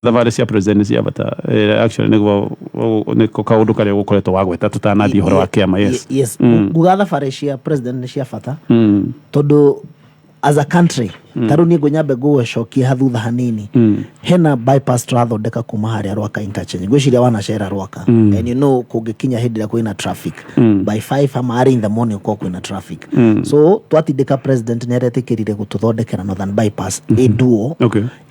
Thabarĩ cia president nĩ cia bata. Actually nĩguo nĩko kaũndũ karĩa ũgũkoretwo wagweta tũtanathiĩ ũhoro wa kĩama, yes. Yes. Nguga thabarĩ cia president nĩ cia bata tondũ as a country, ta rĩu niĩ ngũnyambe ngũgũcokie hathutha hanini. Hena bypass tũrathondeka kuma harĩa Rwaka Interchange. Ngwĩciria wanacera Rwaka and you know kũngĩkinya hĩndĩ ĩrĩa kwĩna traffic, by 5 ama early in the morning ũkorwo kwĩna traffic. So twatindĩka president, nĩ aretĩkĩrire gũtũthondekera Northern Bypass ĩnduo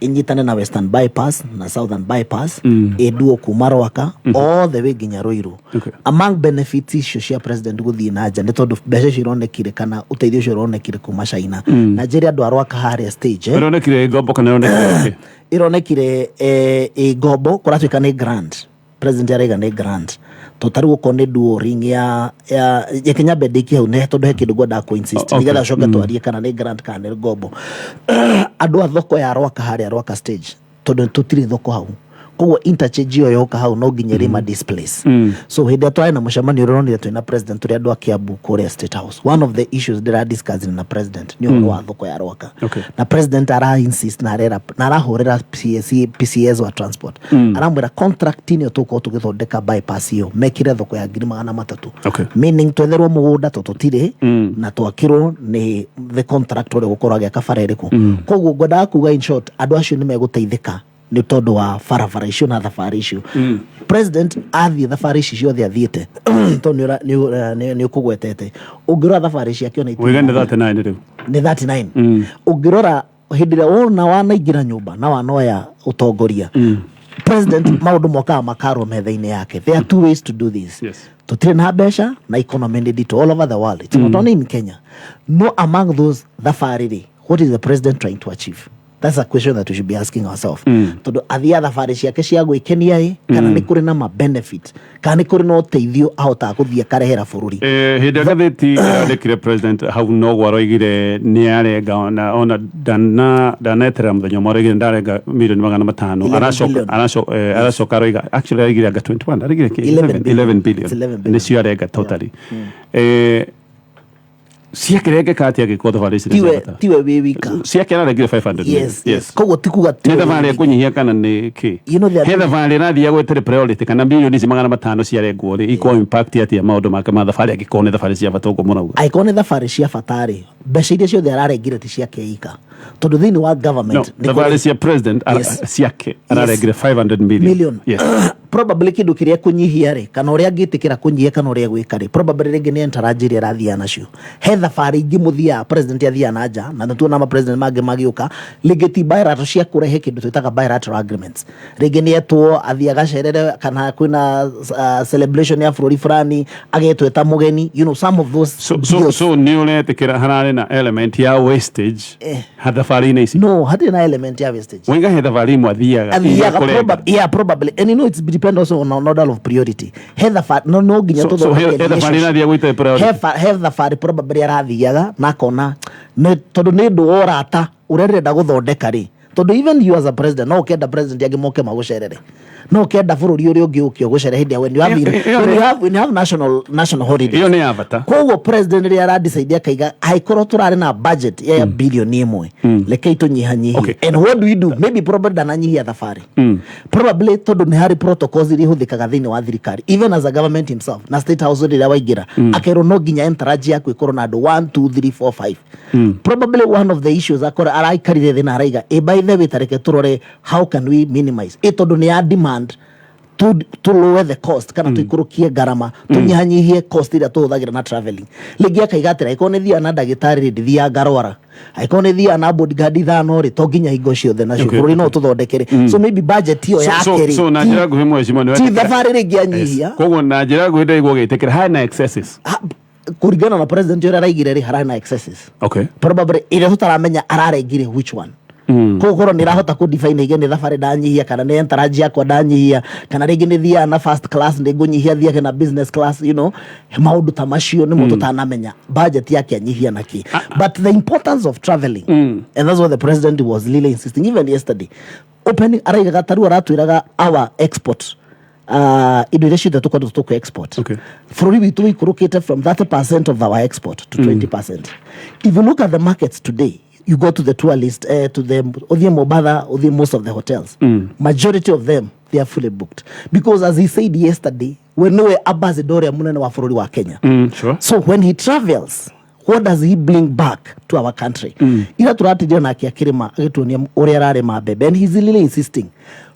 ĩnyitane na Western Bypass na Southern Bypass, ĩnduo kuma Rwaka all the way nginya Ruiru. Among benefits icio cia president gũthiĩ na nja nĩ tondũ mbeca icio ironekire kana ũteithio ũcio ũronekire kuma China. Na njĩre andũ a Rwaka harĩa stage, Ĩronekire ngombo kana ĩronekire kĩ? Ĩronekire ĩ ngombo, kũratuĩka nĩ grant. President araiga nĩ grant to tarĩu okorwo nĩ dual ring ya reke nyambe ndĩkie hau nĩ tondũ he kĩndũ ngwendaga kũ insist nĩgetha coke twarie kana nĩ grant kana nĩ ngombo. Andũ a thoko ya Rwaka harĩa Rwaka stage, tondũ tũtirĩ thoko hau, koguo interchange ĩyo yoka hau no nginya ĩrĩma displace. So hĩndĩ ĩrĩa twarĩ na mũcemanio ũrĩa ũronire twĩna president tũrĩ andũ a Kiambu kũrĩa State House, one of the issues ndĩra discuss na president nĩ ũhoro wa thoko ya Rwaka. Na president ara insist na arera na arahũrĩra PCS, PCS wa transport, aramwĩra contract ĩno tũgũkorwo tũgĩthondeka bypass ĩyo mekĩre thoko ya 300,000. Meaning twetherwo mũgũnda to tũtirĩ na twakĩrwo nĩ the contract ũrĩa ũgũkorwo agĩaka bara ĩrĩkũ. Koguo ngwendaga kuga, in short, andũ acio nĩ megũteithĩka nĩ tondũ wa barabara icio na thabarĩ icio. President athiĩ thabarĩ ici ciothe athiĩte, tondũ nĩ ũkũgwetete, ũngĩrora thabarĩ ciake ona Wĩga nĩ 39 rĩu. Nĩ 39. Ũngĩrora hĩndĩ ĩrĩa wona wanaingĩra nyũmba na wanoya ũtongoria, president maũndũ mokaga makarwo metha-inĩ yake. There are two ways to do this. Tũtirĩ na mbeca na economy nĩ nditũ all over the world, it's not only in Kenya. No among those thabarĩ rĩ, what is the president trying to achieve? That's a question that we should be asking ourselves, tondũ athiaga thabarĩ ciake cia gwĩkenia ĩ, kana nĩ kũrĩ na ma benefit, kana nĩ kũrĩ na ũteithio ahotaga gũthiĩ akarehera bũrũri? Hĩndĩ ĩrĩa ngathĩti ĩrandĩkire president hau noguo aroigire nĩ arenga ona ndaneterera mũthenya ũmwe, aroigire ndarenga mirioni 500. 11 Aracoka billion. aracoka aroiga, actually araigire anga 21, araigire kĩ? 11 billion. 11 billion. It's 11 billion. Nĩcio arenga totally. Ciakĩrengeka atĩa angĩkorwo thabarĩ ici nĩ cia Tiwe bata? Tiwe wĩ wika. Ciake ararengire 500 million. Yes. Koguo ti kuga Nĩ tiwe wĩ thabarĩ wika. ekũnyihia kana nĩ kĩ? There He thabarĩ ĩrathiĩ gwĩtĩrĩ priority kana mirioni ici 500 ciarengwo rĩ, iko impact atĩa maũndũ make ma thabarĩ angĩkorwo nĩ thabarĩ cia bata ũguo mũrauga? Angĩkorwo nĩ thabarĩ cia bata rĩ, mbeca iria ciothe ararengire ti ciake ika, tondũ thĩinĩ wa government No, nĩ thabarĩ cia president ciake ararengire 500 million. Million. Probably kĩndũ kĩrĩa kũnyihia rĩ, kana ũrĩa angĩtĩkĩra kũnyihia kana ũrĩa gwĩka rĩ, probably rĩngĩ nĩ entourage ĩrĩa arathiaga nacio. He thabarĩ ingĩ mũthiaga, president athiaga na nja, na nĩtuona ma president mangĩ magĩũka, rĩngĩ ti bilateral cia kũrehe kĩndũ twĩtaga bilateral agreements. Rĩngĩ nĩ etwo athiĩ agacerere kana kwĩna celebration ya bũrũri fulani, agetwo eta mũgeni, some of those So, deals. so nĩ ũretĩkĩra hararĩ na element ya wastage thabarĩ-inĩ ici? No, hatirĩ na element ya wastage. Waiga he thabarĩ imwe athiaga Athiaga kũrenga. Yeah, probably, and it's depend also on an order of priority. He thabarĩ no nginya So he tũthondeke he thabarĩ relationship. ĩrathiĩ gwĩte priority. He thabarĩ probably arathiaga na akona nĩ tondũ nĩ ũndũ wa ũrata ũrĩa ndĩrenda gũthondeka rĩ, tondũ even you as a president no ũkenda president angĩ moke magũcerere, no ũkenda bũrũri ũrĩa ũngĩ ũke ũgũcere hĩndĩ ya when you have, when you have national holiday. Ĩyo nĩ ya bata. Koguo president rĩrĩa aradecide akaiga angĩkorwo tũrarĩ na budget ya bilioni 1, rekei tũnyihanyihie. And what do we do? Maybe probably ndananyihia thabarĩ, probably tondũ nĩ harĩ protocols iria ihũthĩkaga thĩinĩ wa thirikari, even as a government himself na State House, rĩrĩa waingĩra akerwo no nginya entourage yaku ĩkorwo na andũ 1 2 3 4 5. Probably one of the issues akora araikarire thĩ na araiga, "Ĩ, by the way, tareke tũrore how can we minimize ĩ, tondũ nĩ ya demand to lower the cost kana tũikũrũkie ngarama, tũnyihanyihie cost ĩrĩa tũhũthagĩra na traveling." Rĩngĩ akaiga atĩrĩ, angĩkorwo nĩ thiaga na ndagĩtarĩ rĩ, ndithiaga ngarwara, angĩkorwo nĩ thiaga na bodyguard ithano rĩ, to nginya hingo ciothe nacio bũrũri no ũtũthondekere. So maybe budget ĩyo yake rĩ So na njĩra nguhĩ, mheshimiwa, nĩ ti wetĩkĩra- thabarĩ rĩngĩ anyihia. Koguo na njĩra nguhĩ ndaigua ũgĩtĩkĩra harĩ na excesses. Kũringana na president ũrĩa araigire rĩ, hararĩ na excesses. Probably ĩrĩa tũtaramenya ararengire which one. Koguo korwo nĩ ĩrahota kũ define ige nĩ thabarĩ ndanyihia kana nĩ entourage yakwa ndanyihia, kana rĩngĩ nĩ thiaga na first class, nĩ ngũnyihia thiage na business class, maũndũ ta macio nĩmo tũtanamenya budget yake anyihia na kĩ. But the importance of traveling, and that's what the president was really insisting even yesterday opening, araigaga tarĩu aratwĩraga our export, indo iria ciothe tũkoretwo tũkũ export, bũrũri witũ wĩikũrũkĩte from 30% of our export to 20%. If you look at the markets today, You go to the tourist, to the uthie Mombasa, uthie most of the hotels, majority of them, they are fully booked, because as he said yesterday, we niwe ambassador ũrĩa mũnene wa bũrũri wa Kenya. So when he travels, what does he bring back to our country? Ira tũratirio nake akĩrĩma, agĩtuonia ũrĩa ararĩma mbembe, and he's really insisting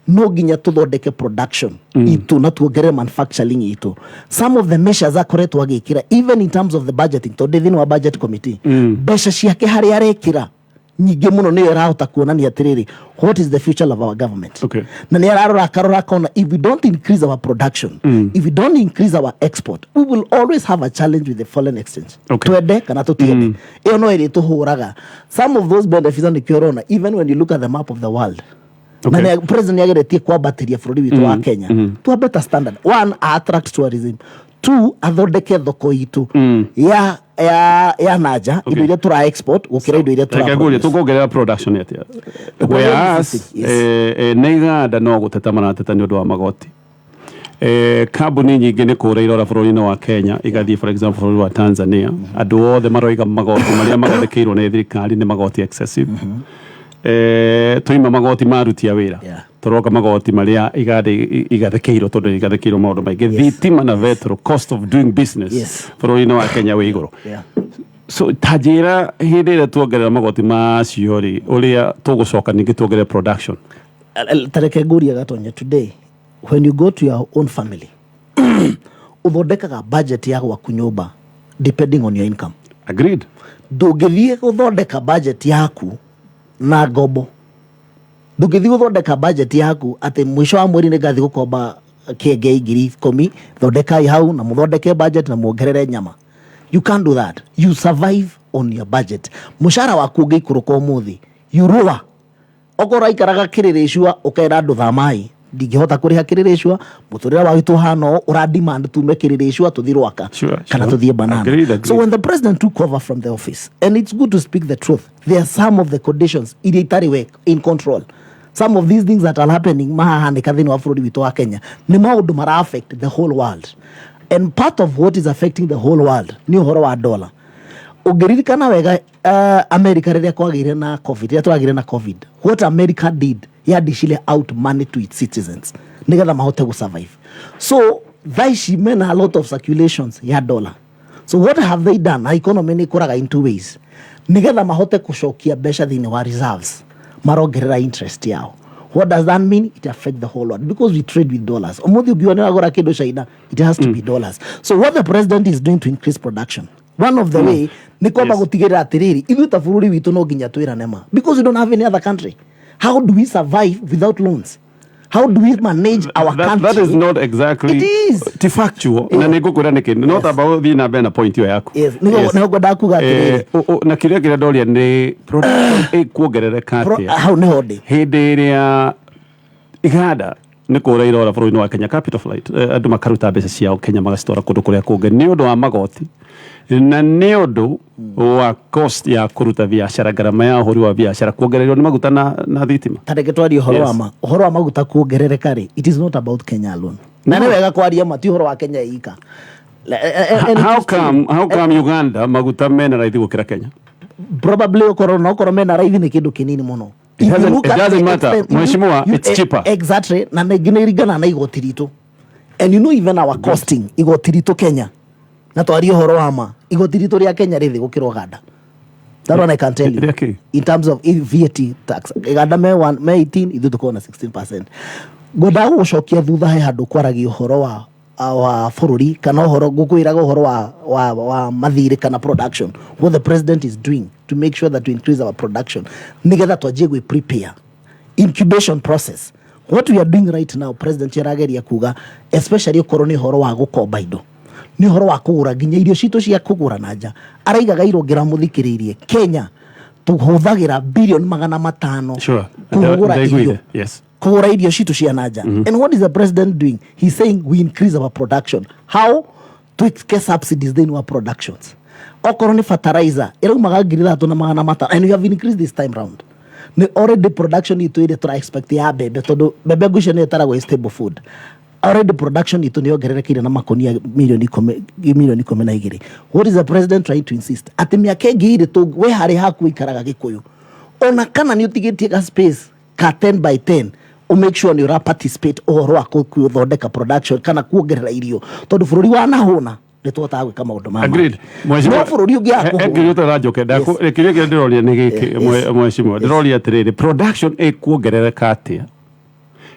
no nginya tũthondeke production itũ na tuongerere manufacturing itũ. Some of the measures akoretwo agĩkĩra, even in terms of the budgeting, tondũ thĩinĩ wa budget committee, mbeca ciake harĩa arekĩra nyingĩ mũno nĩyo ĩrahota kuonania atĩrĩrĩ, what is the future of our government? Na nĩ ararora, akarora, akona if we don't increase our production, if we don't increase our export, we will always have a challenge with the foreign exchange. Twende kana tũtiende, ĩyo no ĩrĩ tũhũraga some of those benefits, na nĩkĩo ũrona even when you look at the map of the world, na president nĩageretie kwambatĩria bũrũri witũ wa Kenya to a better standard. One, attract tourism; two, athondeke thoko itũ ya nanja, indo iria tũra export gũkĩra indo iria tũra Reke ngũrie, produce. tũkuongerera production atĩa? Whereas nĩ iganda no gũteta marateta nĩ ũndũ wa magoti. Kambuni nyingĩ nĩ kũra irora bũrũri-inĩ wa Kenya, igathiĩ for example bũrũri wa Tanzania. Andũ othe maroiga magoti marĩa magathĩkĩirwo nĩ thirikari nĩ magoti excessive. Tũima magoti ma aruti a wĩra, tũroka magoti marĩa iganda igathĩkĩirwo, tondũ igathĩkĩirwo maũndũ maingĩ, thitima na petrol, cost of doing business bũrũri-inĩ wa Kenya wĩ igũrũ. So ta njĩra, hĩndĩ ĩrĩa tuongerera magoti macio rĩ, ũrĩa tũgũcoka ningĩ tuongerere production? Tareke ngũrie, Gatonye, today when you go to your own family, ũthondekaga budget ya gwaku nyũmba depending on your income. Agreed. Ndũngĩthiĩ gũthondeka budget yaku na ngombo. Ndũngĩthiĩ gũthondeka budget yaku atĩ mũico wa mweri nĩ ngathiĩ gũkomba kĩengei 10,000, thondekai hau na mũthondeke budget na muongerere nyama. You can't do that. You survive on your budget. Mũcara waku ũngĩikũrũka ũmũthĩ, you lower. Okorwo ũraikaraga kĩrĩrĩcua, ũkera andũ thamai, ndingĩhota kũrĩha kĩrĩrĩcua, mũtũrĩre wa witũ ũhana ũũ, ũra demand tume kĩrĩrĩcua tũthiĩ Rwaka kana tũthiĩ Banana. Agreed. So when the president took over from the office, and it's good to speak the truth, there are some of the conditions iria itarĩ we in control. Some of these things that are happening, mahahanĩka thĩinĩ wa bũrũri witũ wa Kenya, nĩ maũndũ mara affect the whole world, and part of what is affecting the whole world nĩ ũhoro wa dollar. Ũngĩririkana wega, America rĩrĩa kwagĩire na COVID, rĩrĩa twagĩire na COVID, what America did, yadishile out money to its citizens nĩgetha mahote gũsurvive. So thaa ici mena a lot of circulations ya dollar. So what have they done? Na economy nĩ ĩkũraga in two ways. Nĩgetha mahote gũcokia mbeca thĩinĩ wa reserves, marongerera interest yao. What does that mean? It affect the whole world because we trade with dollars. Ũmũthĩ ũngiuga nĩ wagũra kĩndũ China, it has to be dollars. So what the president is doing to increase production, one of the way nĩ kwamba gũtigĩrĩra atĩrĩrĩ, ithuĩ ta bũrũri witũ no nginya twĩrane ma, because we don't have any other country. How do we survive without loans? How do we manage our country? That is not exactly It is. ti factual, na nĩ ngũkwĩra nĩkĩ no tamba ũthiĩ na mbere na point ĩyo yaku. Yes, nĩguo ngwendaga kuga atĩrĩrĩ. Na kĩrĩa kĩrĩa ndoria nĩ production ĩkuongerereka atĩa Hau nĩho ndĩ. Hĩndĩ ĩrĩa iganda nĩ kũra irora bũrũri-inĩ wa Kenya, capital flight, andũ makaruta mbeca ciao Kenya magacitwara kũndũ kũrĩa kũngĩ nĩ ũndũ wa magoti na nĩ ũndũ wa cost ya kũruta biacara, ngarama ya ũhũri wa biacara kuongererwo nĩ maguta na thitima? Ta reke twarie ũhoro wa ma, ũhoro wa maguta kuongerereka rĩ, it is not about Kenya alone, na nĩ wega kwaria ma, ti ũhoro wa Kenya ika. And it is true. How come Uganda maguta mena raithi gũkĩra Kenya? Probably okorwo no okorwo mena raithi nĩ kĩndũ kĩnini mũno. It If you look it at doesn't the matter. Mheshimiwa, it's cheaper. Exactly, na ningĩ nĩ ĩringanaga na igoti ritũ, and you know even our costing, igoti ritũ Kenya, na twarie ũhoro wa ma, igoti ritũ rĩa Kenya rĩ thĩ gũkĩra Uganda. That one I can tell you. Rĩa kĩ? In terms of VAT tax, Uganda me one, me 18, ithuĩ tũkorwo na 16%. Ngwendaga gũgũcokia thutha he handũ kwaragia ũhoro wa bũrũri, kana ũhoro ngũkwĩraga ũhoro wa mathirĩ kana production, what the president is doing to make sure that we increase our production nĩgetha twanjie gwĩ prepare incubation process. What we are doing right now, president arageria kuga, especially okorwo nĩ ũhoro wa gũkomba indo, nĩ ũhoro wa kũgũra nginya irio citũ cia kũgũra na nja, araigaga irongera mũthikĩrĩirie Kenya tũhũthagĩra bilioni 500 kũgũra Ndaiguire. irio, kũgũra irio citũ cia na nja. And what is the president doing? He's saying we increase our production. How? Twĩke subsidies thĩinĩ wa productions. Okorwo nĩ fertilizer ĩraumaga 3,500, and we have increased this time round. Nĩ already production itũ ĩrĩa tũra expect ya mbembe, tondũ mbembe ngwĩciria nĩyo ĩtaragwo ĩ stable food, already production itũ nĩ yongererekeire na makonia milioni 12. What is the president trying to insist? Atĩ mĩaka ĩngĩ ĩrĩ we harĩ haku ũikaraga Gĩkũyũ. Ona kana nĩ ũtigĩtie ga space ka 10 by 10, ũ make sure nĩ ũra participate ũhoro wa gũthondeka production kana kuongerera irio, tondũ bũrũri wanahũna nĩ tũhotaga gwĩka maũndũ maya Agreed. mangĩ. No bũrũri ũngĩ Kĩũria ũtaranjoke kĩũria kĩrĩa ndĩroria nĩ gĩkĩ, mheshimiwa, ndĩroria atĩrĩrĩ, production ĩkuongerereka atĩa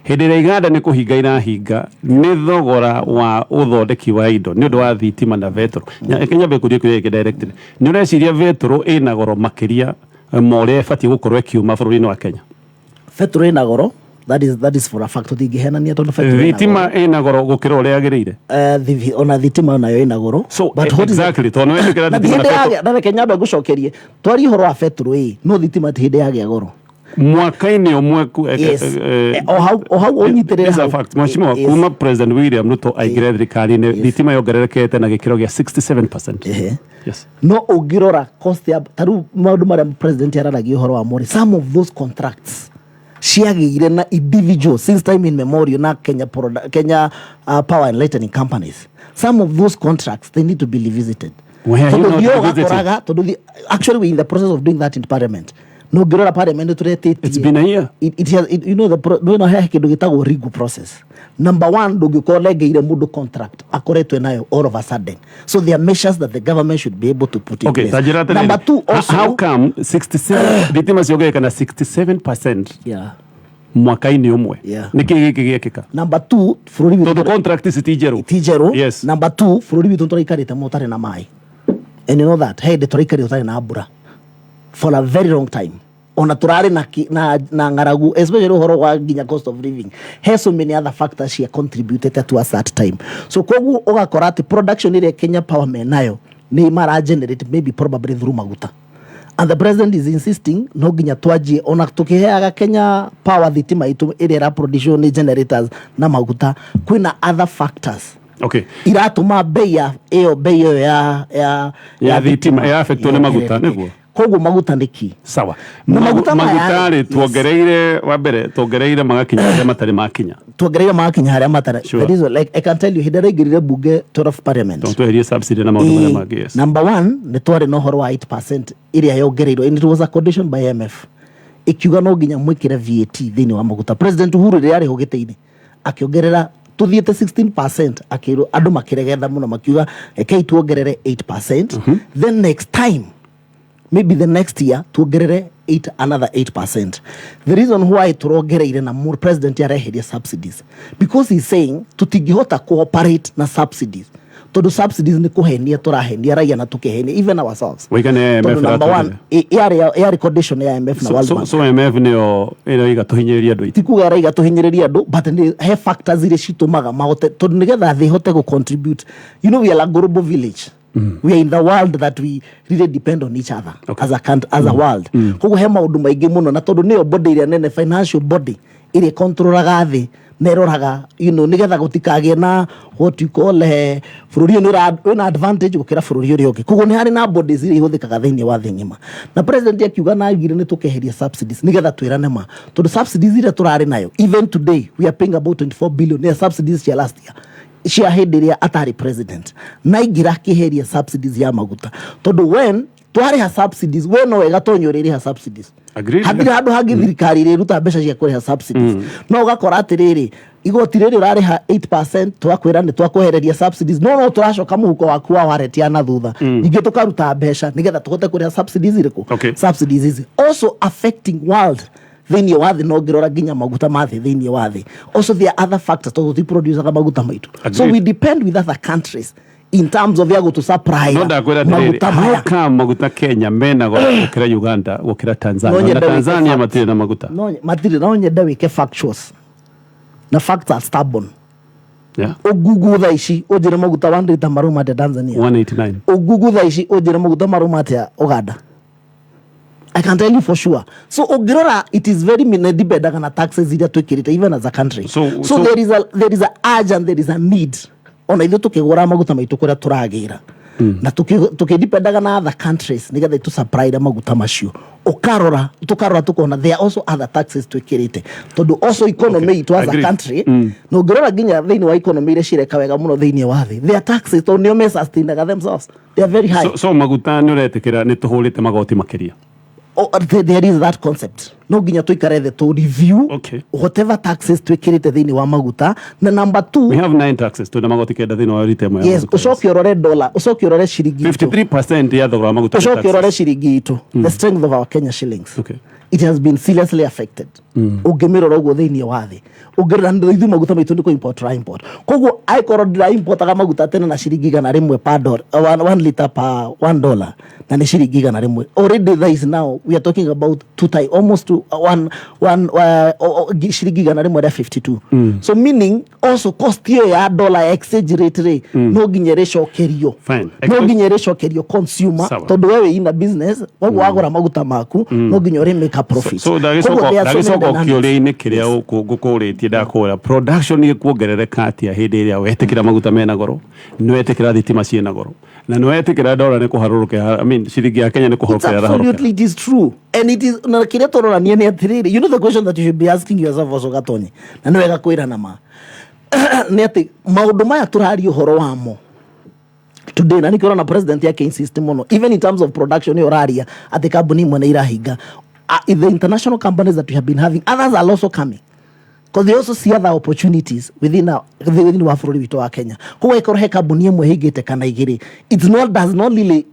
hĩndĩ ĩrĩa iganda nĩ kũhinga irahinga nĩ thogora wa ũthondeki wa indo nĩ ũndũ wa thitima na betũrũ? Reke nyambe kũria kĩũria gĩkĩ directly. Nĩ ũreciria betũrũ ĩna goro makĩria ma ũrĩa ĩbatiĩ gũkorwo ĩkiuma bũrũri-inĩ wa Kenya? Betũrũ ĩna goro, that is for a fact, tũtingĩhenania tondũ betũrũ ĩna Thitima ĩna goro gũkĩra ũrĩa yagĩrĩire? Ona thitima nayo ĩna goro. So But what is the- exactly, tondũ nĩ wetĩkĩra Na ti thitima na hĩndĩ betũrũ yagĩa, na reke nyambe ngũcokerie, twarie ũhoro wa betũrũ ĩ, no thitima ti hĩndĩ yagĩa goro. Mwaka-inĩ ũmwe Yes. O hau ũnyitĩrĩre This is a hau. fact. Mheshimiwa, kuma President William Ruto aingĩre thirikari-inĩ, thitima yongererekete na gĩkĩro gĩa 67%. Yes. No ũngĩrora cost ya tarĩu maũndũ marĩa president araragia ũhoro wa more, some of those contracts ciagĩire na individual since time immemorial na Kenya Power and Lightning companies. Some of those contracts, they need to be revisited. Where are you Tondũ not thiĩ revisiting? ũgakoraga tondũ actually we in the process of doing that in parliament, no ũngĩrora parliament tũretĩtie. It's been a year. It has, it, you know the pro, no he kĩndũ gĩtagwo legal process. Number one, ndũngĩkorwo nengeire mũndũ contract akoretwo nayo all of a sudden, so there are measures that the government should be able to put in Okay, place. ta njĩra atĩrĩrĩ, Number two, also how come 67 thitima ciongerereka na 67% mwaka-inĩ ũmwe? Nĩ kĩĩ gĩkĩ gĩekĩka? Number two, bũrũri witũ Tondũ contract ici ti njerũ. Ti njerũ. Number two, bũrũri witũ tũraikarĩte mũno ũtarĩ na maĩ, and you know that he hĩndĩ tũraikarĩte ũtarĩ na mbura for a very long time, ona tũrarĩ na ng'aragu, especially ũhoro wa nginya cost of living. He so many other factors cia contributed to us that time. So koguo ũgakora atĩ production ĩrĩa Kenya Power menayo nĩ mara generate maybe probably through maguta, and the president is insisting no nginya twanjie ona tukiheaga Kenya Power thitima itu ĩrĩa ĩraproduce nĩ generators na maguta. Kwĩna other factors iratũma bei ya ĩyo, bei ĩyo ya Ya thitima ya affectwo nĩ maguta, nĩguo? Koguo maguta nĩ key. Sawa. Na maguta maya Maguta rĩ, tuongereire wa mbere, tuongereire magakinya harĩa matarĩ makinya. Tuongereire magakinya harĩa matarĩ. Sure. That is like I can tell you, hĩndĩ ĩrĩa aingĩrire bunge 12 parliament, Tondũ tweherie subsidy na maũndũ marĩa mangĩ, yes. Number one, nĩ twarĩ na ũhoro wa 8% ĩrĩa yongereirwo, and it was a condition by IMF ĩkiuga no nginya mwĩkĩre VAT thĩinĩ wa maguta. President Uhuru rĩrĩa arĩ ho gĩtĩ-inĩ akĩongerera tũthiĩte 16%, akĩrwo andũ makĩregetha mũno makiuga rekei tuongerere 8%, then next time, maybe the next year, tuongerere 8, another 8%. The reason why turongereire na president areheria subsidies, because he's saying tutingihota cooperate na subsidies, tondu subsidies nĩ kũhenia tũrahenia raia na tũkĩhenia even ourselves. Waiga nĩ IMF Tondũ number one, ĩratwĩrire. Yarĩ condition ya IMF na So, World so, Bank. so IMF nĩyo ĩroiga tũhinyĩrĩrie andũ aitũ? Ti kuga raiga tũhinyĩrĩrie andũ, but nĩ he factors iria citũmaga mahote, tondũ nĩgetha thĩ ĩhote gũ contribute. You know we are a global village. We are in the world that we really depend on each other as a country, as a world. Koguo he maũndũ maingĩ mũno, na tondũ nĩyo body ĩrĩa nene, financial body ĩrĩa ĩkontrolaga thĩ na ĩroraga nĩgetha gũtikagĩe na what you call bũrũri ũyũ wĩna advantage gũkĩra bũrũri ũrĩa ũngĩ. Koguo nĩ harĩ na bodies iria ihũthĩkaga thĩinĩ wa thĩ ng'ima, na president akiuga na augire nĩ tũkeheria subsidies nĩgetha twĩrane ma, tondũ subsidies iria tũrarĩ nayo, even today we are paying about 24 billion ya subsidies cia last year, cia hĩndĩ ĩrĩa atarĩ president, na aingĩra akĩheria subsidies ya maguta, tondũ when twarĩha subsidies, we no wega tonya ũrĩrĩha subsidies. Agreed. Hatirĩ handũ hangĩ thirikari ĩrĩruta mbeca cia kũrĩha subsidies. No ũgakora atĩrĩrĩ, igoti rĩrĩ ũrarĩha 8%, twakwĩra nĩ twakwehereria subsidies, no tũracoka mũhuko waku wa wallet ya na thutha ningĩ tũkaruta mbeca nĩgetha tũhote kũrĩha subsidies irĩkũ. Subsidies ici also affecting world, thĩinĩ wa thĩ, no ngĩrora nginya maguta ma thĩ, thĩinĩ wa thĩ also there are other factors, tondũ tũtiproducaga maguta maitũ, so Agreed. we depend with other countries in terms of ya gũtũ supply No ndakwĩra atĩrĩrĩ, maguta how maya. come maguta Kenya mena goro gũkĩra Uganda, gũkĩra No Tanzania, na nyende wĩke Tanzania facts. matirĩ na maguta? No matirĩ. No nyende wĩke factuals, na facts are stubborn. Ũngugu thaa ici ũnjĩre maguta 1 litre maruma atĩa Tanzania? 189. Ũngugu thaa ici ũnjĩre maguta maruma atĩa Uganda? I can tell you for sure. So ũngĩrora, it is very dipendaga na taxes iria twĩkĩrĩte even as a country. So there is a urge and there is a need, ona ithuĩ tũkĩgũra maguta maitũ kũrĩa tũragĩra na tũkĩdipendaga na other countries nĩgetha itũsupplyre maguta macio, ũkarora, tũkarora tũkona there are also other taxes twĩkĩrĩte, tondũ also economy itũ as a Agreed. country, na ũngĩrora nginya thĩinĩ wa economy iria cireka wega mũno thĩinĩ wa thĩ, their taxes, tondũ nĩo me sustainaga themselves, they are very high. So maguta nĩ ũretĩkĩra nĩ tũhũrĩte magoti makĩria? Oh, there is that concept. No nginya tuikare the to review whatever taxes twikirite thiini wa maguta. Na number two, We have nine taxes, twina magoti 9 thĩinĩ wa rita ĩmwe ya maguta. Ucoke urore dollar, ucoke urore ciringi itũ. 53% ya thogora wa maguta nĩ Ucoke urore taxes. ciringi itũ, the strength of our Kenya shillings. It has been seriously affected. Ũngĩmĩrora ũguo thĩinĩ wa thĩ, ũngĩrora ithuĩ maguta maitũ nĩ kũ-import ra import. Koguo angĩkorwo ndĩra-importaga maguta tene na ciringi 100 per dollar, 1 liter per $1, na nĩ ciringi 100 already, there is now we are talking about two time, almost two, one, one, ciringi 152. So meaning also cost ĩyo ya dollar exchange rate rĩ, no nginya ĩrĩcokerio. Fine. No nginya ĩrĩcokerio consumer, Sawa. tondũ we wĩ in a business, koguo wagũra maguta maku no nginya ũrĩ make a profit. So Koguo there are so many ndagĩcoka dynamics. kĩũria-inĩ kĩrĩa ngũkũrĩtie, ndakũra production ĩkuongerereka atĩa hĩndĩ ĩrĩa wetĩkĩra maguta mena goro, nĩ wetĩkĩra thitima ciĩna goro, na nĩ wetĩkĩra dola nĩ kũharũrũka, I mean, ciringi ya Kenya nĩ It's kũhorokera ĩrahorokera? Absolutely, it is true, and it is na kĩrĩa tũrorania nĩ atĩrĩrĩ, you know the question that you should be asking yourself also, Gatonye, na nĩ wega kwĩra na ma nĩ atĩ maũndũ maya tũraria ũhoro wamo today, na nĩkĩo ũrona president yake insist mũno, even in terms of production ĩyo ũraria atĩ kambuni imwe nĩ irahinga. The international companies that we have been having, others are also coming because they also see other opportunities within wa bũrũri witũ wa Kenya. Koguo ĩkorwo he kambuni ĩmwe hingĩte kana igĩrĩ, it's not does not really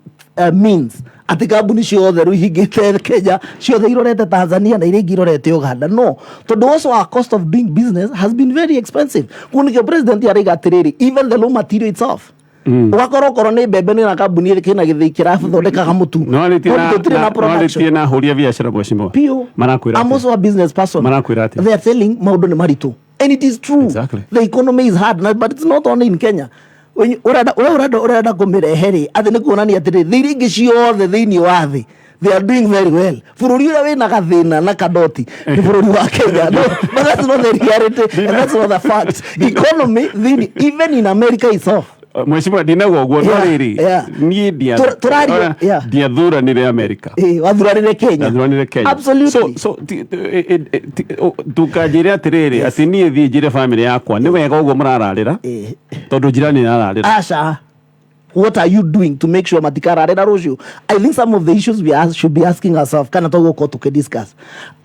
means atĩ kambuni ciothe rĩu ihingĩte Kenya ciothe irorete Tanzania na iria ingĩ irorete Uganda. No tondũ also our cost of doing business has been very expensive. Koguo nĩkĩo president araiga atĩrĩrĩ, even the raw material itself, ũgakorwo okorwo nĩ mbembe, nĩ na kambuni kĩna gĩthĩi kĩrathondekaga mũtu. Nĩwarĩtie. Tondũ tũtirĩ na production. Na ahũri a biacara, mheshimiwa, Piũ. marakwĩra I'm atĩa? also a business person. Marakwĩra atĩa? They are telling maũndũ nĩ maritũ. And it is true. The economy is hard, but it's not only in Kenya. When ũrenda kũmĩrehe rĩ, atĩ nĩ kuonania atĩrĩ, thĩ iria ingĩ ciothe thĩinĩ wa thĩ, they are doing very well. Bũrũri ũrĩa wĩna gathĩna na kadoti nĩ bũrũri wa Kenya. No, but that's not the reality and that's not the fact. Economy thĩinĩ, even in America itself. Mheshimiwa, ndinauga ũguo, no rĩrĩ, niĩ ndiathuranire America. Wathuranire Kenya. Ndathuranire Kenya. Absolutely. So ndũkanjĩre atĩrĩrĩ atĩ niĩ thiĩ njĩre bamĩrĩ yakwa nĩ wega ũguo mũrararĩra tondũ njirani nĩ arararĩra. Asha, what are you doing to make sure matikararĩra rũciũ? I think some of the issues we should be asking ourselves, kana tũgũkorwo tũkĩdiscuss,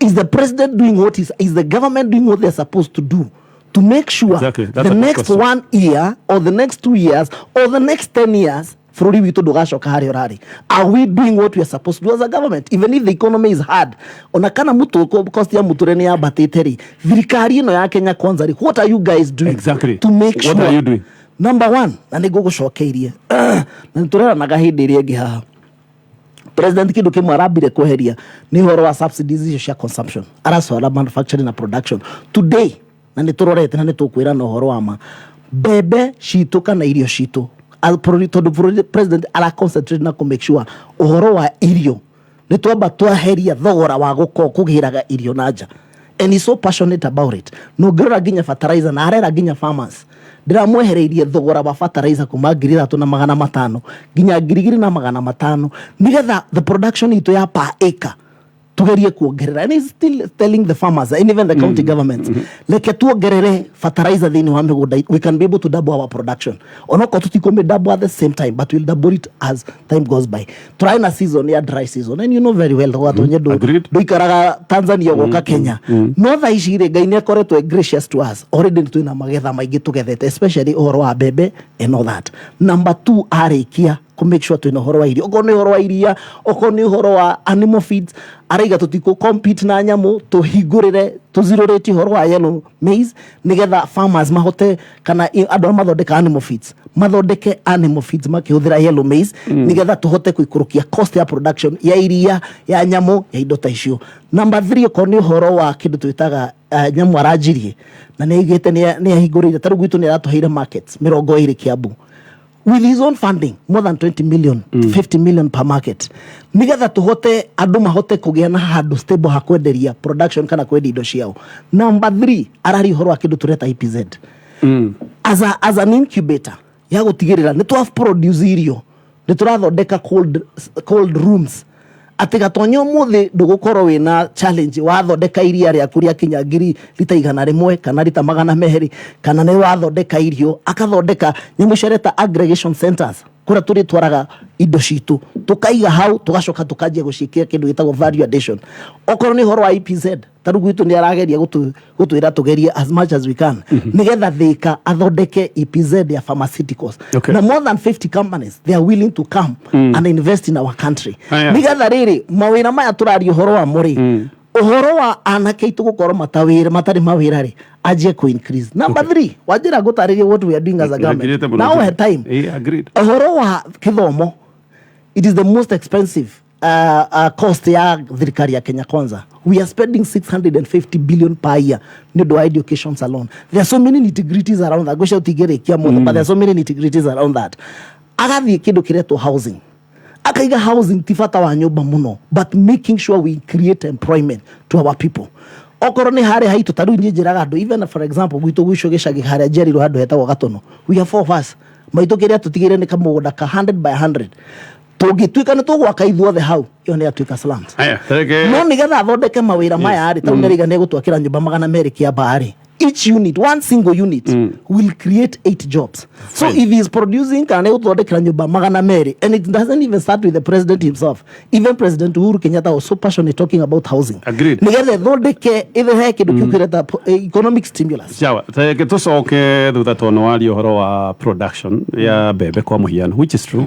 is the president doing what is the government doing what they're supposed to do to make sure Exactly. That's the a good next question. one year or the next 2 years or the next 10 years bũrũri witũ ndũgacoka harĩa ũrarĩ? Are we doing what we are supposed to do as a government, even if the economy is hard, ona kana mũtũ cost ya mũtũrĩre nĩ yambatĩte rĩ, thirikari ĩno ya Kenya Kwanza rĩ, what are you guys doing to make What sure? are you doing? Number one, na nĩ ngũgũcokeirie na nĩ tũreranaga hĩndĩ ĩrĩa ĩngĩ haha, president kĩndũ kĩmwe arambire kweheria nĩ ũhoro wa subsidies icio cia consumption, aracora manufacturing na production today. Na nĩ tũrorete na nĩ tũkwĩrana ũhoro wa ma, mbembe citũ kana irio citũ, tondũ president ara concentrate na kũ make sure ũhoro wa irio nĩ twamba twaheria thogora wa gũkorwo kũgĩraga irio na nja, and he's so passionate about it. Na ũngĩrora nginya fertilizer, na arera nginya farmers, ndĩramwehereirie thogora wa fertilizer kuma 3500 nginya 2500, nĩgetha the production itũ ya per acre tugerie kuongerera. And he's still telling the farmers and even the county governments, reke tuongerere fertilizer thĩinĩ wa mĩgũnda, we can be able to double our production, onokorwo tũtikũmĩ double at the same time, but we'll double it as time goes by. Tũrarĩ na season ya dry season, and you know very well, Gatonye, Agreed. ndũikaraga Tanzania ũgoka Kenya. No thaa ici rĩ, Ngai nĩ akoretwo e gracious to us. Already nĩ twĩna magetha maingĩ tũgethete, especially ũhoro wa mbembe and all that. Number two, arĩkia kũ make sure twĩna ũhoro wa irio, okorwo nĩ ũhoro wa iria, okorwo nĩ ũhoro wa animal feeds, araiga tũtikũ compete na nyamũ, tũhingũrĩre, tũzirũrĩtie ũhoro wa yellow maize, nĩgetha farmers mahote kana andũ arĩa mathondeka animal feeds mathondeke animal feeds makĩhũthĩra yellow maize, nĩgetha tũhote kũikũrũkia cost ya production ya iria, ya nyamũ, ya indo ta icio. Number three, okorwo nĩ ũhoro wa kĩndũ twĩtaga nyamũ, aranjirie na nĩ aigĩte, nĩ ahingũrĩire, ta rĩu gwitũ nĩ aratũheire markets 20 Kiambu with his own funding, more than 20 million, 50 million per market, nigetha tuhote andũ mahote kũgĩa na handũ stable ha kwenderia production kana kwendia indo ciao. Number three, arari ũhoro wa kĩndũ tũreta EPZ as an incubator ya gũtigĩrĩra nĩ twa produce irio, nĩ tũrathondeka cold rooms, atĩ Gatonya ũmũthĩ ndũgũkorwo wĩna challenge wathondeka iria rĩaku rĩakinya ngiri rita 100 kana rita 200, kana nĩ wathondeka irio, akathondeka nyamũ icio areta aggregation centers. Kũrĩa tũrĩtwaraga indo citũ, tũkaiga hau, tũgacoka tũkanjia gũciĩkĩra kĩndũ gĩtagwo value addition. Okorwo nĩ ũhoro wa EPZ, ta rĩu gwitũ nĩ arageria gũtwĩra tũgerie as much as we can nĩgetha Thĩka athondeke EPZ ya pharmaceuticals. Na more than 50 companies, they are willing to come and invest in our country, nĩgetha rĩrĩ mawĩra maya tũraria ũhoro wamo rĩ, ũhoro wa anake aitũ gũkorwo matawĩra, matarĩ mawĩra rĩ, anjie ku increase. Number three, wanjĩra ngũtarĩrie what we are doing as a government. Nagirĩte mũno. Now we time. Agreed. Ũhoro wa gĩthomo, it is the most expensive cost ya thirikari ya Kenya Kwanza. We are spending 650 billion per year nĩ ũndũ wa education alone. There are so many nitty-gritties around that. Ngwĩciria tũtingĩrĩkia mothe, but there are so many nitty-gritties around that. Agathiĩ kĩndũ kĩretwo housing, akaiga housing ti bata wa nyũmba mũno, but making sure we create employment to our people. Okorwo nĩ harĩa haitũ, ta rĩu niĩ njĩraga andũ, even for example gwitũ gwicio gĩcagi harĩa njiarirwo, handũ hetagwo Gatono, we are four of us. Maitũ kĩrĩa tũtigĩre nĩ kamũgũnda ka 100 by 100. Tũngĩtuĩka nĩ tũgwaka ithuothe hau, ĩyo nĩ yatuĩka slums. Haya, tareke. No nĩgetha athondeke mawĩra maya rĩ, tarĩu nĩaraiga nĩ egũtwakĩra nyũmba 200 Kĩambaa rĩ, each unit, one single unit will create eight jobs. So Fine. if he is producing, kana nĩ egũthondekera nyũmba 200, and it doesn't even start with the president himself. Even President Uhuru Kenyatta was so passionate talking about housing, nĩgetha ĩthondeke, ĩrehe kĩndũ kĩu kĩreta economic stimulus. Sawa, tareke tucoke thutha tondũ waria ũhoro wa production ya mbembe kwa mũhiano, which is true.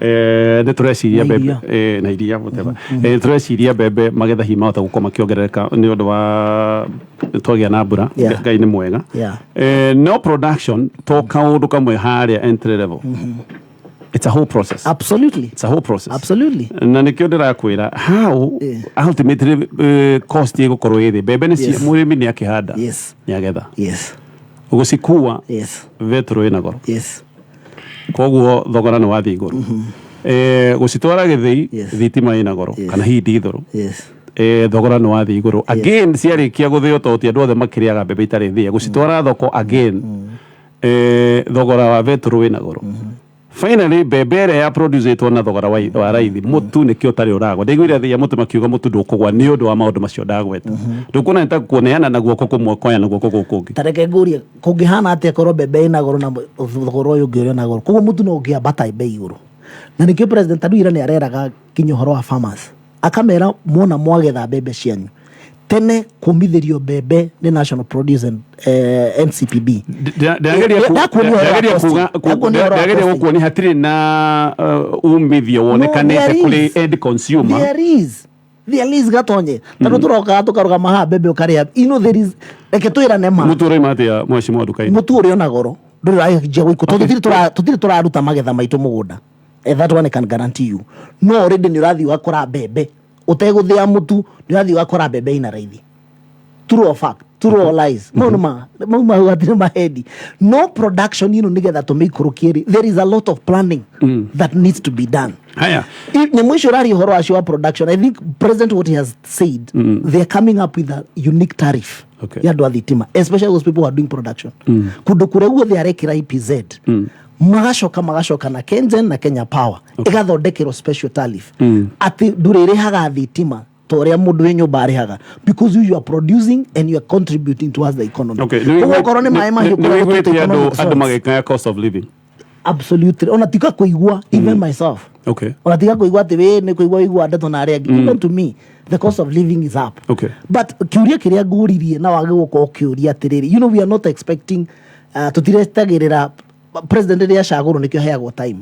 Nĩ tũreciria Na mbembe iria. Na iria, whatever. Tũreciria mbembe magetha hihi mahota gũkorwo makĩongerereka nĩ ũndũ wa twagĩa na mbura. Ngai nĩ mwega. No production to kaũndũ kamwe harĩa entry level, it's a whole process. It's a whole process. Na nĩkĩo ndĩrakwĩra how ultimately cost ĩgũkorwo ĩ thĩ. Mbembe nĩ mũrĩmi nĩ akĩhanda, nĩ agetha, gũcikua, betũrũ ĩna goro, koguo thogora nĩ wathiĩ igũrũ. Gũcitwara gĩthĩi, thitima ĩna goro, kana hihi ndithũrũ, thogora nĩ wathiĩ igũrũ again. Ciarĩkia gũthĩo, tondũ ti andũ othe makĩrĩaga mbembe itarĩ thĩe, gũcitwara thoko again, thogora wa betũrũ wĩna goro. Finally, mbembe ĩrĩa ya produce na thogora wa raithi, mũtu nĩkĩo ũtarĩ ũragwa. Ndaiguire thĩa mũtu makiuga mũtu ndũkũgwa nĩ ũndũ wa maũndũ macio ndagweta. Ndũkuona nĩ ta kuoneana na guoko kũmwe, koya na guoko gũkũ kũngĩ. Ta reke ngũrie, kũngĩhana atĩa korwo mbembe ĩna goro na thogora ũyũ ũngĩ ũrĩ na goro? Koguo mũtu no ũngĩambata mbei igũrũ, na nĩkĩo president tarĩu ira nĩ areraga nginya ũhoro wa farmers, akamera mwona mwagetha mbembe cianyu tene, kũmithĩrio mbembe nĩ National Produce and NCPB. Ndakuonia ũhoro wa Ndĩrageria costing. kuga Ndakuonia ũhoro wa ndĩrageria costing. gũkuonia hatirĩ na umithio wonekanĩte There kũrĩ is. end consumer. There is, Gatonye. Tondũ tũrokaga tũkarũgama haha, mbembe ũkarĩa. You know there is, reke twĩrane ma. Mũtu ũraima atĩa, mheshimiwa nduka-inĩ? Mũtu ũrĩ ona goro, ndũrĩ ũranjia gũikũ tondũ tũtirĩ tũraruta magetha maitũ mũgũnda. That one I can guarantee you. No already nĩ ũrathiĩ ũgakora mbembe ũtegũthĩa mũtu, nĩ ũrathiĩ ũgakora mbembe ina raithi. True or fact, true or lies, mau nĩ ma mau mau hatirĩ mahendi. No production ĩno, nĩgetha tũmĩikũrũkie rĩ, there is a lot of planning that needs to be done. Haya. Nyamũ icio ũraria ũhoro wacio wa production, I think president, what he has said, they are coming up with a unique tariff ya andũ a thitima, especially those people who are doing production kũndũ kũrĩa guothe arekĩra EPZ. Magacoka na KenGen na Kenya Power ĩgathondekerwo special tariff atĩ ndũrĩrĩhaga thitima ta ũrĩa mũndũ wĩ nyũmba arĩhaga, because you are producing and you are contributing towards the economy. Koguo okorwo nĩ maĩ mahiũ Nĩ kũrĩa wĩiguĩte gũtũĩte andũ economic andũ zones. magĩkaya cost of living? Absolutely. Ona tiga kũigua, even myself, ona tiga kũigua atĩ wĩ nĩ kũigua igua ndeto na arĩa angĩ, even to me the cost of living is up. But kĩũria kĩrĩa ngũririe na wage gũkorwo ũkĩũria atĩrĩrĩ, we are not expecting, tũtiretagĩrĩra president rĩrĩa acagũrwo nĩkĩo aheagwo time,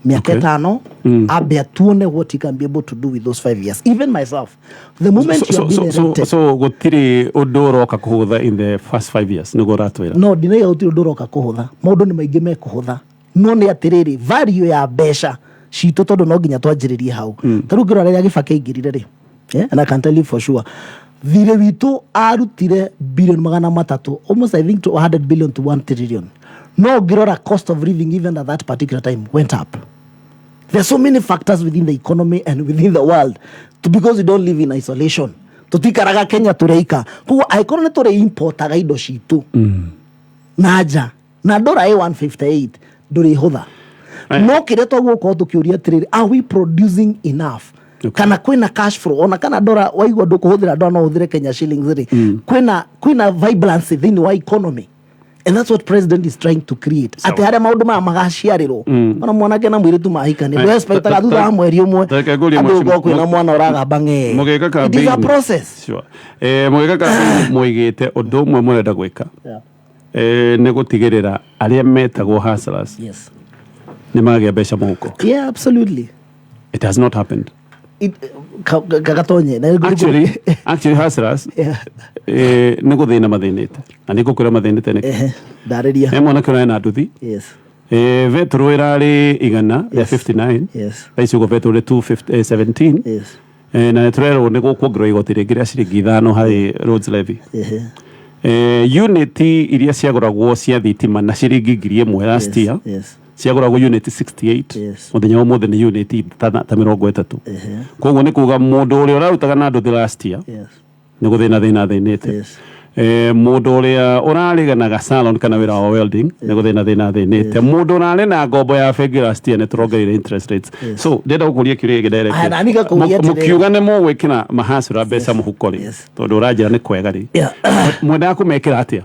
mĩaka 5, ambe atuone what he can be able to do with those 5 years. Even myself, the moment you have been elected, So gũtirĩ ũndũ ũroka kũhũtha in the first 5 years, nĩguo ũratwĩra? No, ndinaiga gũtirĩ ũndũ ũroka kũhũtha. Maũndũ nĩ maingĩ mekũhũtha, no nĩ atĩrĩrĩ, value ya mbeca citũ, tondũ no nginya twanjĩrĩrie hau. Ta rĩu ngĩrora rĩrĩa Gĩbakĩ aingĩrire rĩ, yeah, and I can tell you for sure, thirĩ witũ arutire bilioni 300, almost I think to 100 billion to 1 trillion. No ngĩrora cost of living even at that particular time went up. There are so many factors within the economy and within the world because we don't live in isolation. Tutikaraga Kenya tũreika. Koguo angĩkorwo nĩ tũrĩ importaga indo citũ na nja na ndora ĩ 158, ndũrĩhũtha. No kĩrĩa twagũkorwo tũkĩũria atĩrĩrĩ, are we producing enough? Kana kwĩna cash flow, ona kana ndora waigua ndũkũhũthĩra ndora, no ũhũthĩre Kenya shillings rĩ, kwĩna vibrancy thĩinĩ wa economy. And that's what president is trying to create, atĩ harĩa maũndũ maya magaciarĩrwo, ona mwanake na mũirĩtu mahikania, ndwexpectaga thutha wa mweri ũmwe Reke ngũrie andũ mheshimiwa. gũkorwo kwĩna mwana ũragamba ng'ee. Mũgĩka It is a campaign. process. Sure. Mũgĩka campaign mũigĩte ũndũ ũmwe mũrenda gwĩka nĩ gũtigĩrĩra arĩa metagwo hustlers nĩ magĩa mbeca mũhuko. Yeah, absolutely. It has not happened. Gatonye. Actually hustlers nĩ gũthĩna mathĩnĩte, na nĩ ngũkwĩra mathĩnĩte nĩkĩ. Ehe, ndarĩria. He mwanake ũrarĩ na nduthi, betũrũ ĩrarĩ 159, thaa ici ũguo betũrũ nĩ 217. Na nĩ tũrerwo nĩ gũkuongererwo igoti rĩngĩ rĩa ciringi 5 harĩ roads levy. Unit iria ciagũragwo cia thitima na ciringi 1,000 last year, ciagũragwo unit 68, mũthenya wa ũmũthĩ nĩ unit ta 30. Koguo nĩ kuga mũndũ ũrĩa ũrarutaga na nduthi last year nĩ gũthĩna thĩna thĩnĩte. Mũndũ ũrĩa ũrarĩganaga salon kana wĩra wa welding nĩ gũthĩna thĩna thĩnĩte. Mũndũ ũrarĩ na ngombo ya bengi last year, nĩ tũrongereire interest rates. So ndĩrenda gũkũria kĩũria gĩkĩ direct. Aya, na niĩ ngakũria atĩrĩrĩ. Mũkiuga nĩ mũgwĩkĩra mahacũra mbeca mũhuko rĩ, tondũ ũranjĩra nĩ kwega rĩ, mwendaga kũmekĩra atĩa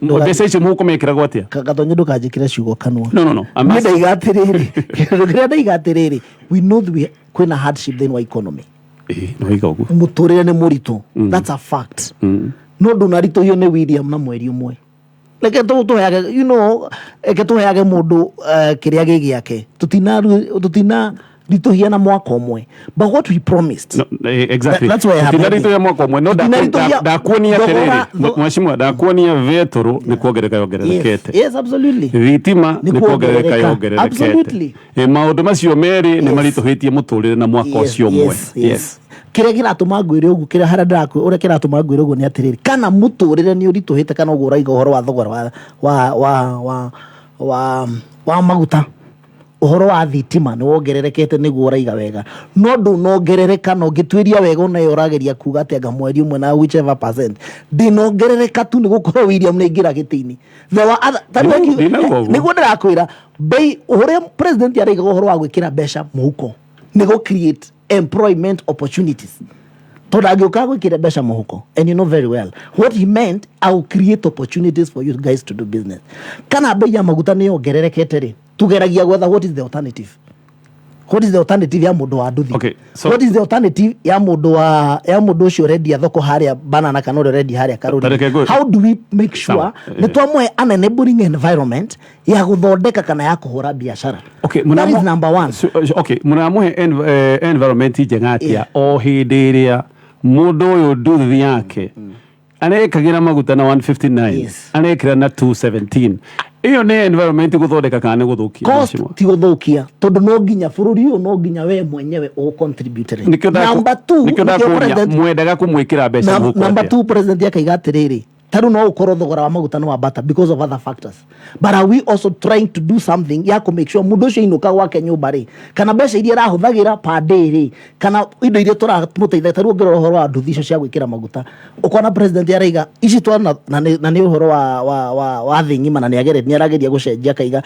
mbeca icio? Mũkũmekĩragwo atĩa? Gatonye, ndũkanjĩkĩre ciugo kanua. No. I'm Niĩ asking- ndaiga atĩrĩrĩ, kĩndũ kĩrĩa ndaiga atĩrĩrĩ, we know that kwĩna hardship thĩinĩ wa economy. Ĩĩ, nĩ waiga ũguo. Mũtũrĩre nĩ mũritũ, that's a fact, no ndũnaritũhio nĩ William na mweri ũmwe. Reke tũheage, reke tũheage mũndũ kĩrĩa gĩ gĩake. Tũtina ritũhia na mwaka ũmwe, but what we promised No, exactly. That's where I have Tũtinaritũhia mwaka ũmwe, no Tũtinaritũhia- ndakuonia atĩrĩrĩ, mheshimiwa, ndakuonia betũrũ nĩ kuongerereka yongererekete. Yes, absolutely. Thitima Nĩ nĩ kuongerereka kuongerereka. yongererekete. Absolutely. Maũndũ macio merĩ nĩ maritũhĩtie mũtũrĩre na mwaka ũcio ũmwe. Yes. Kĩrĩa kĩratũma ngwĩre ũguo, kĩrĩa harĩa ndĩrakwĩ, ũrĩa kĩratũma ngwĩre ũguo nĩ atĩrĩrĩ, kana mũtũrĩre nĩ ũritũhĩte, kana ũguo ũraiga ũhoro wa thogora wa maguta, ũhoro wa thitima nĩ wongererekete, nĩguo ũraiga wega, no ndũnongerereka. Na ũngĩtuĩria wega, onayo ũrageria kuga atĩ anga mweri ũmwe na whichever percent ndĩnongerereka tu nĩ gũkorwo William nĩ aingĩra gĩtĩ-inĩ. There were other- ta rĩu Ndinauga ũguo. Nĩguo ndĩrakwĩra, bei ũrĩa president araigaga ũhoro wa gwĩkĩra mbeca mũhuko nĩ gũ create employment opportunities, tondũ angĩũka gwĩkĩra mbeca mũhuko, and you know very well what he meant, I will create opportunities for you guys to do business. Kana bei ya maguta nĩ yongererekete rĩ, tũgeragia gwetha what is the alternative, what is the alternative ya mũndũ wa nduthi, Okay, so- what is the alternative ya mũndũ ũcio ũrendia thoko harĩa banana, kana ũrĩa ũrendia harĩa Ta reke karũri. How do we make sure Sawa. nĩ twamũhe an enabling environment ya gũthondeka kana ya kũhũra biacara? Okay, That is number one. So, okay, mũramũhe environment njega atĩa o hĩndĩ ĩrĩa mũndũ ũyũ nduthi yake arekagĩra maguta na 159, arekĩra na 217? Ĩyo nĩ environment gũthondeka kana nĩ gũthũkia? Cost Mheshimiwa? ti gũthũkia, tondũ no nginya bũrũri ũyũ, no nginya we mwenyewe ũcontribute. Nĩkĩo Number two, nĩkĩo nĩkĩo ndakũria, mwendaga kũmwĩkĩra mbeca mũhuko number atĩa? two, president akaiga atĩrĩrĩ, tarĩu no ũkorwo thogora wa maguta nĩ wambata because of other factors, but are we also trying to do something ya kũ make sure mũndũ ũcio ainũka gwake nyũmba rĩ, kana mbeca iria arahũthagĩra per day rĩ, kana indo iria tũramũteithia? Tarĩu ũngĩrora ũhoro wa nduthi icio cia gwĩkĩra maguta, ũkona president araiga ici twana, na nĩ ũhoro wa thĩ ng'ima, na nĩ arageria gũcenjia, akaiga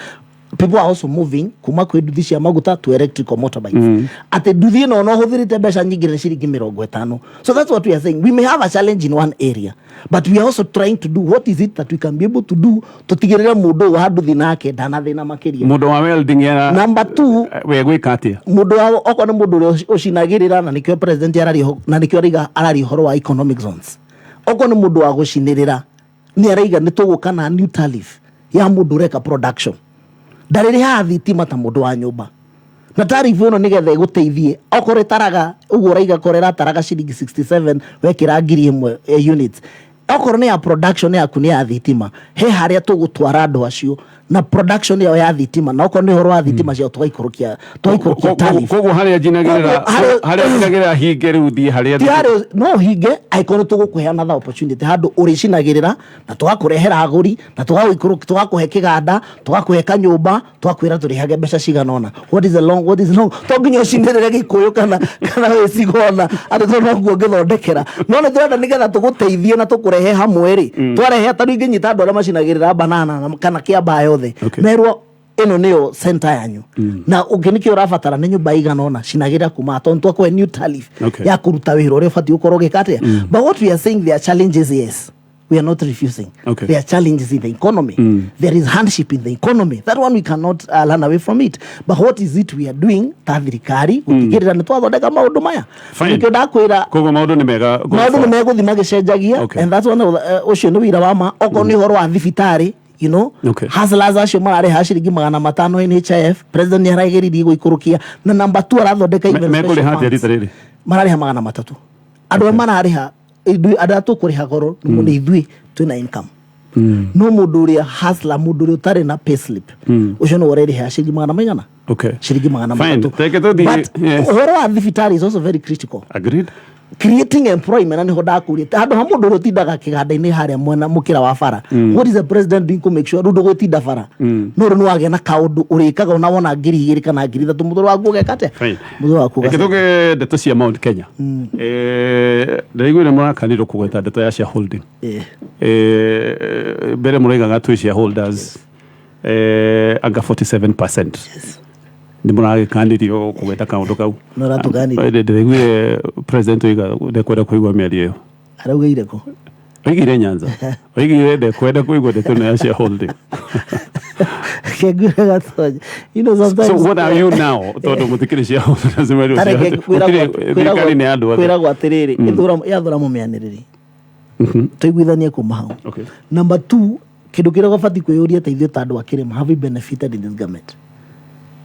people are also moving kuma kwĩ nduthi cia maguta to electrical motorbikes, atĩ nduthi ĩno ona ũhũthĩrĩte mbeca nyingĩ nĩ ciringi 50. So that's what we are saying. We may have a challenge in one area, but we are also trying to do what is it that we can be able to do tũtigĩrĩre mũndũ ũyũ wa nduthi nake ndanathĩna makĩria. Mũndũ wa welding era Number two, we gwĩka atĩa? Mũndũ wa okorwo nĩ mũndũ ũrĩa ũcinagĩrĩra, na nĩkĩo president araria, na nĩkĩo araiga araria ũhoro wa economic zones, okorwo nĩ mũndũ wa gũcinĩrĩra, nĩ araiga nĩ tũgũka na new tariff ya mũndũ ũreka production, ndarĩrĩhaga thitima ta mũndũ wa nyũmba, na tariff ĩno nĩgetha ĩgũteithie, okorwo ĩtaraga ũguo ũraiga, korwo ĩrataraga ciringi 67 wekĩra 1,000 units, okorwo nĩ ya production yaku nĩ ya thitima, he harĩa tũgũtwara andũ acio na production yao ya thitima, na okorwo nĩ ũhoro wa thitima ciao tũgaikũrũkia tariff. Koguo harĩa njinagĩrĩra Koguo harĩa- harĩa njinagĩrĩra hinge rĩu thiĩ harĩa Ti harĩa no hinge, angĩkorwo nĩ tũgũkũhe another opportunity handũ ũrĩcinagĩrĩra, na tũgakũrehera agũri, na tũgakũhe kĩganda, tũgakũhe kanyũmba, tũgakwĩra tũrĩhage mbeca cigana ũna. What is the long, what is long? To nginya ũcinĩrĩre gĩkũyũ kana wĩcigona atĩ tondũ noguo ũngĩthondekera, no nĩ tũrenda nĩgetha tũgũteithie na tũkũrehe hamwe rĩ, twarehe tarĩu ingĩnyita andũ arĩa macinagĩrĩra banana kana kĩambaa yothe, merwo ĩno nĩyo center yanyu, na ũngĩ nĩkĩo ũrabatara nĩ nyũmba igana ũna, cinagĩrĩra kuma tondũ twakũhe new tariff ya kũruta wĩra ũrĩa ũbatiĩ gũkorwo ũgĩka atĩa. But what we are saying, there are challenges, yes. We are not refusing. There are challenges in the economy. There is hardship in the economy. That one we cannot run away from it. But what is it we are doing ta thirikari gutigirira nĩ twathondeka maũndũ maya? Fine. Nĩkĩo ndakwĩra Koguo maũndũ nĩ mega going maũndũ nĩ forward. megũthiĩ magĩcenjagia. And that's one of ũcio nĩ wĩira wa ma okorwo nĩ ũhoro wa thibitarĩ, hustlers acio mararĩha ciringi 500 NHIF, president nĩ arageririe gũikũrũkia na number two arathondeka even Mekũrĩha special atĩa funds. rita rĩrĩ? Mararĩha 300. Andũ arĩa mararĩha andũ arĩa tũkũrĩha goro nĩ ithuĩ twĩna income, no mũndũ ũrĩa hustler, mũndũ ũrĩa ũtarĩ na payslip, ũcio nĩ ũrerĩha ciringi magana maigana? Ciringi magana Fine. matatũ. Reke tũthiĩ- But ũhoro wa thibitarĩ is also very critical. Creating employment, na niho ndakuria handå ha må ndå å rä a å tindaga kä ganda-inä harä a mwena må kä ra wa bara, what is the president doing to make sure rä u ndå gwä tinda bara no rä u nä wagä na kaå ndå å rä kaga ona wona 2000 kana 3000 må thå waku å geka atä? Fine. Må thå waku Reke tũge ndeto cia Mount Kenya. Ndĩraiguire mũrakanirwo kũgweta ndeto ya shareholding. Mbere mũraigaga twĩ shareholders anga 47%. Nĩ mũragĩkanirio kũgweta kaũndũ kau. Nĩ ũratũkanirie. Ndĩraiguire president oiga ndekwenda kũigua mĩario ĩyo. Araugä kå? Oigire Nyanza, oigire ndekwenda kũigua ndeto ĩno ya shareholding. Kengwä gatonya, you know, sometimes. So what are you now, tondũ mũtikĩrĩ shareholders mwerwo Tareke thirikari nĩ andũ othe? Kwĩragwo atĩrĩrĩ, yathũra mũmĩanĩrĩri tũiguithanie kuma hau. Number two, kĩndũ kĩrĩa ũbatiĩ kwĩyũria ta ithuĩ ta andũ a kĩrĩma, have we benefited in this government?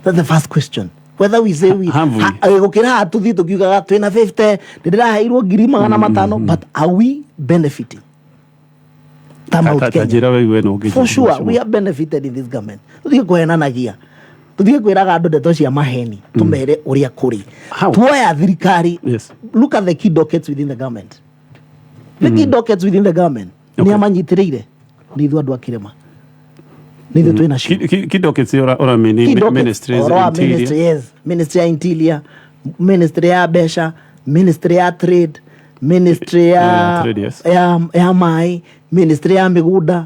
That's the first question. Whether we say we Have we? Gũkĩra haha tũthiĩ tũkiugaga twĩna 50, nĩ ndĩraheirwo 500,000, but are we benefiting ta Mount Ta Kenya? njĩra waigue no ũngĩ. For sure we are benefited in this government. Tũtige kũhenanagia, tũtige kwĩraga andũ ndeto cia maheni, tũmere ũrĩa kũrĩ. How? Tuoya thirikari, look at the key dockets within the government, the key dockets within the government. Nĩ amanyitĩrĩire? Nĩ ithuĩ andũ a kĩrĩma, nĩ ithuĩ twĩ nacio. Key dockets ũramini Key dockets, ministries, ũhoro wa interior. ministry, yes, ministry ya interior, ministry ya mbeca, ministry ya trade, ministry ya Yeah, trade, yes. ya maĩ, ministry ya mĩgũnda.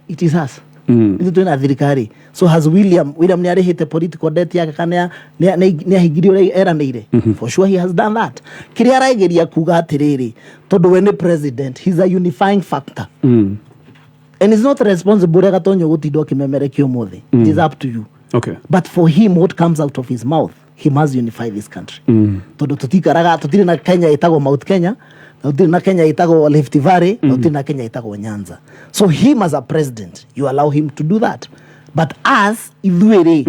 It is us. Ithuĩ twĩna thirikari. So has William nĩ arĩhĩte political debt yake kana nĩ ahingirie ũrĩa eranĩire? For sure he has done that. Kĩrĩa arageria kuga atĩrĩrĩ, tondũ we nĩ president, he's a unifying factor and it's not responsible ũrĩa Gatonyo gũtinda ũkĩmemerekia ũmũthĩ. It is up to you. But for him, what comes out of his mouth, he must unify this country, tondũ tũtikaraga, tũtirĩ na Kenya ĩtagwo Mount Kenya, na tũtirĩ na Kenya ĩtagwo Rift Valley, na tũtirĩ na Kenya ĩtagwo Nyanza. So him as a president, you allow him to do that, but us, ithuĩ rĩ,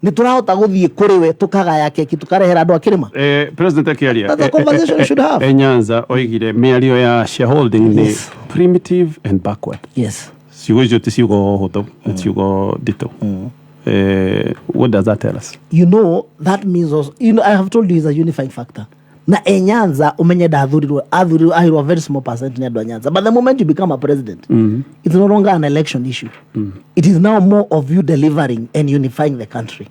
nĩ tũrahota gũthiĩ kũrĩ we tũkagaya keki tũkarehera andũ a kĩrĩma? President akĩaria That's a conversation we should have. Nyanza oigire mĩario ya shareholding nĩ primitive and backward. Ciugo icio ti ciugo hũthũ, nĩ ciugo nditũ. What does that tell us? You know, that means also, you know, I have told you he's a unifying factor. Na e Nyanza umenye ndathurirwo, athurirwo ahirwo a very small percent nĩ andũ a Nyanza, but the moment you become a president, it's no longer an election issue. It is now more of you delivering and unifying the country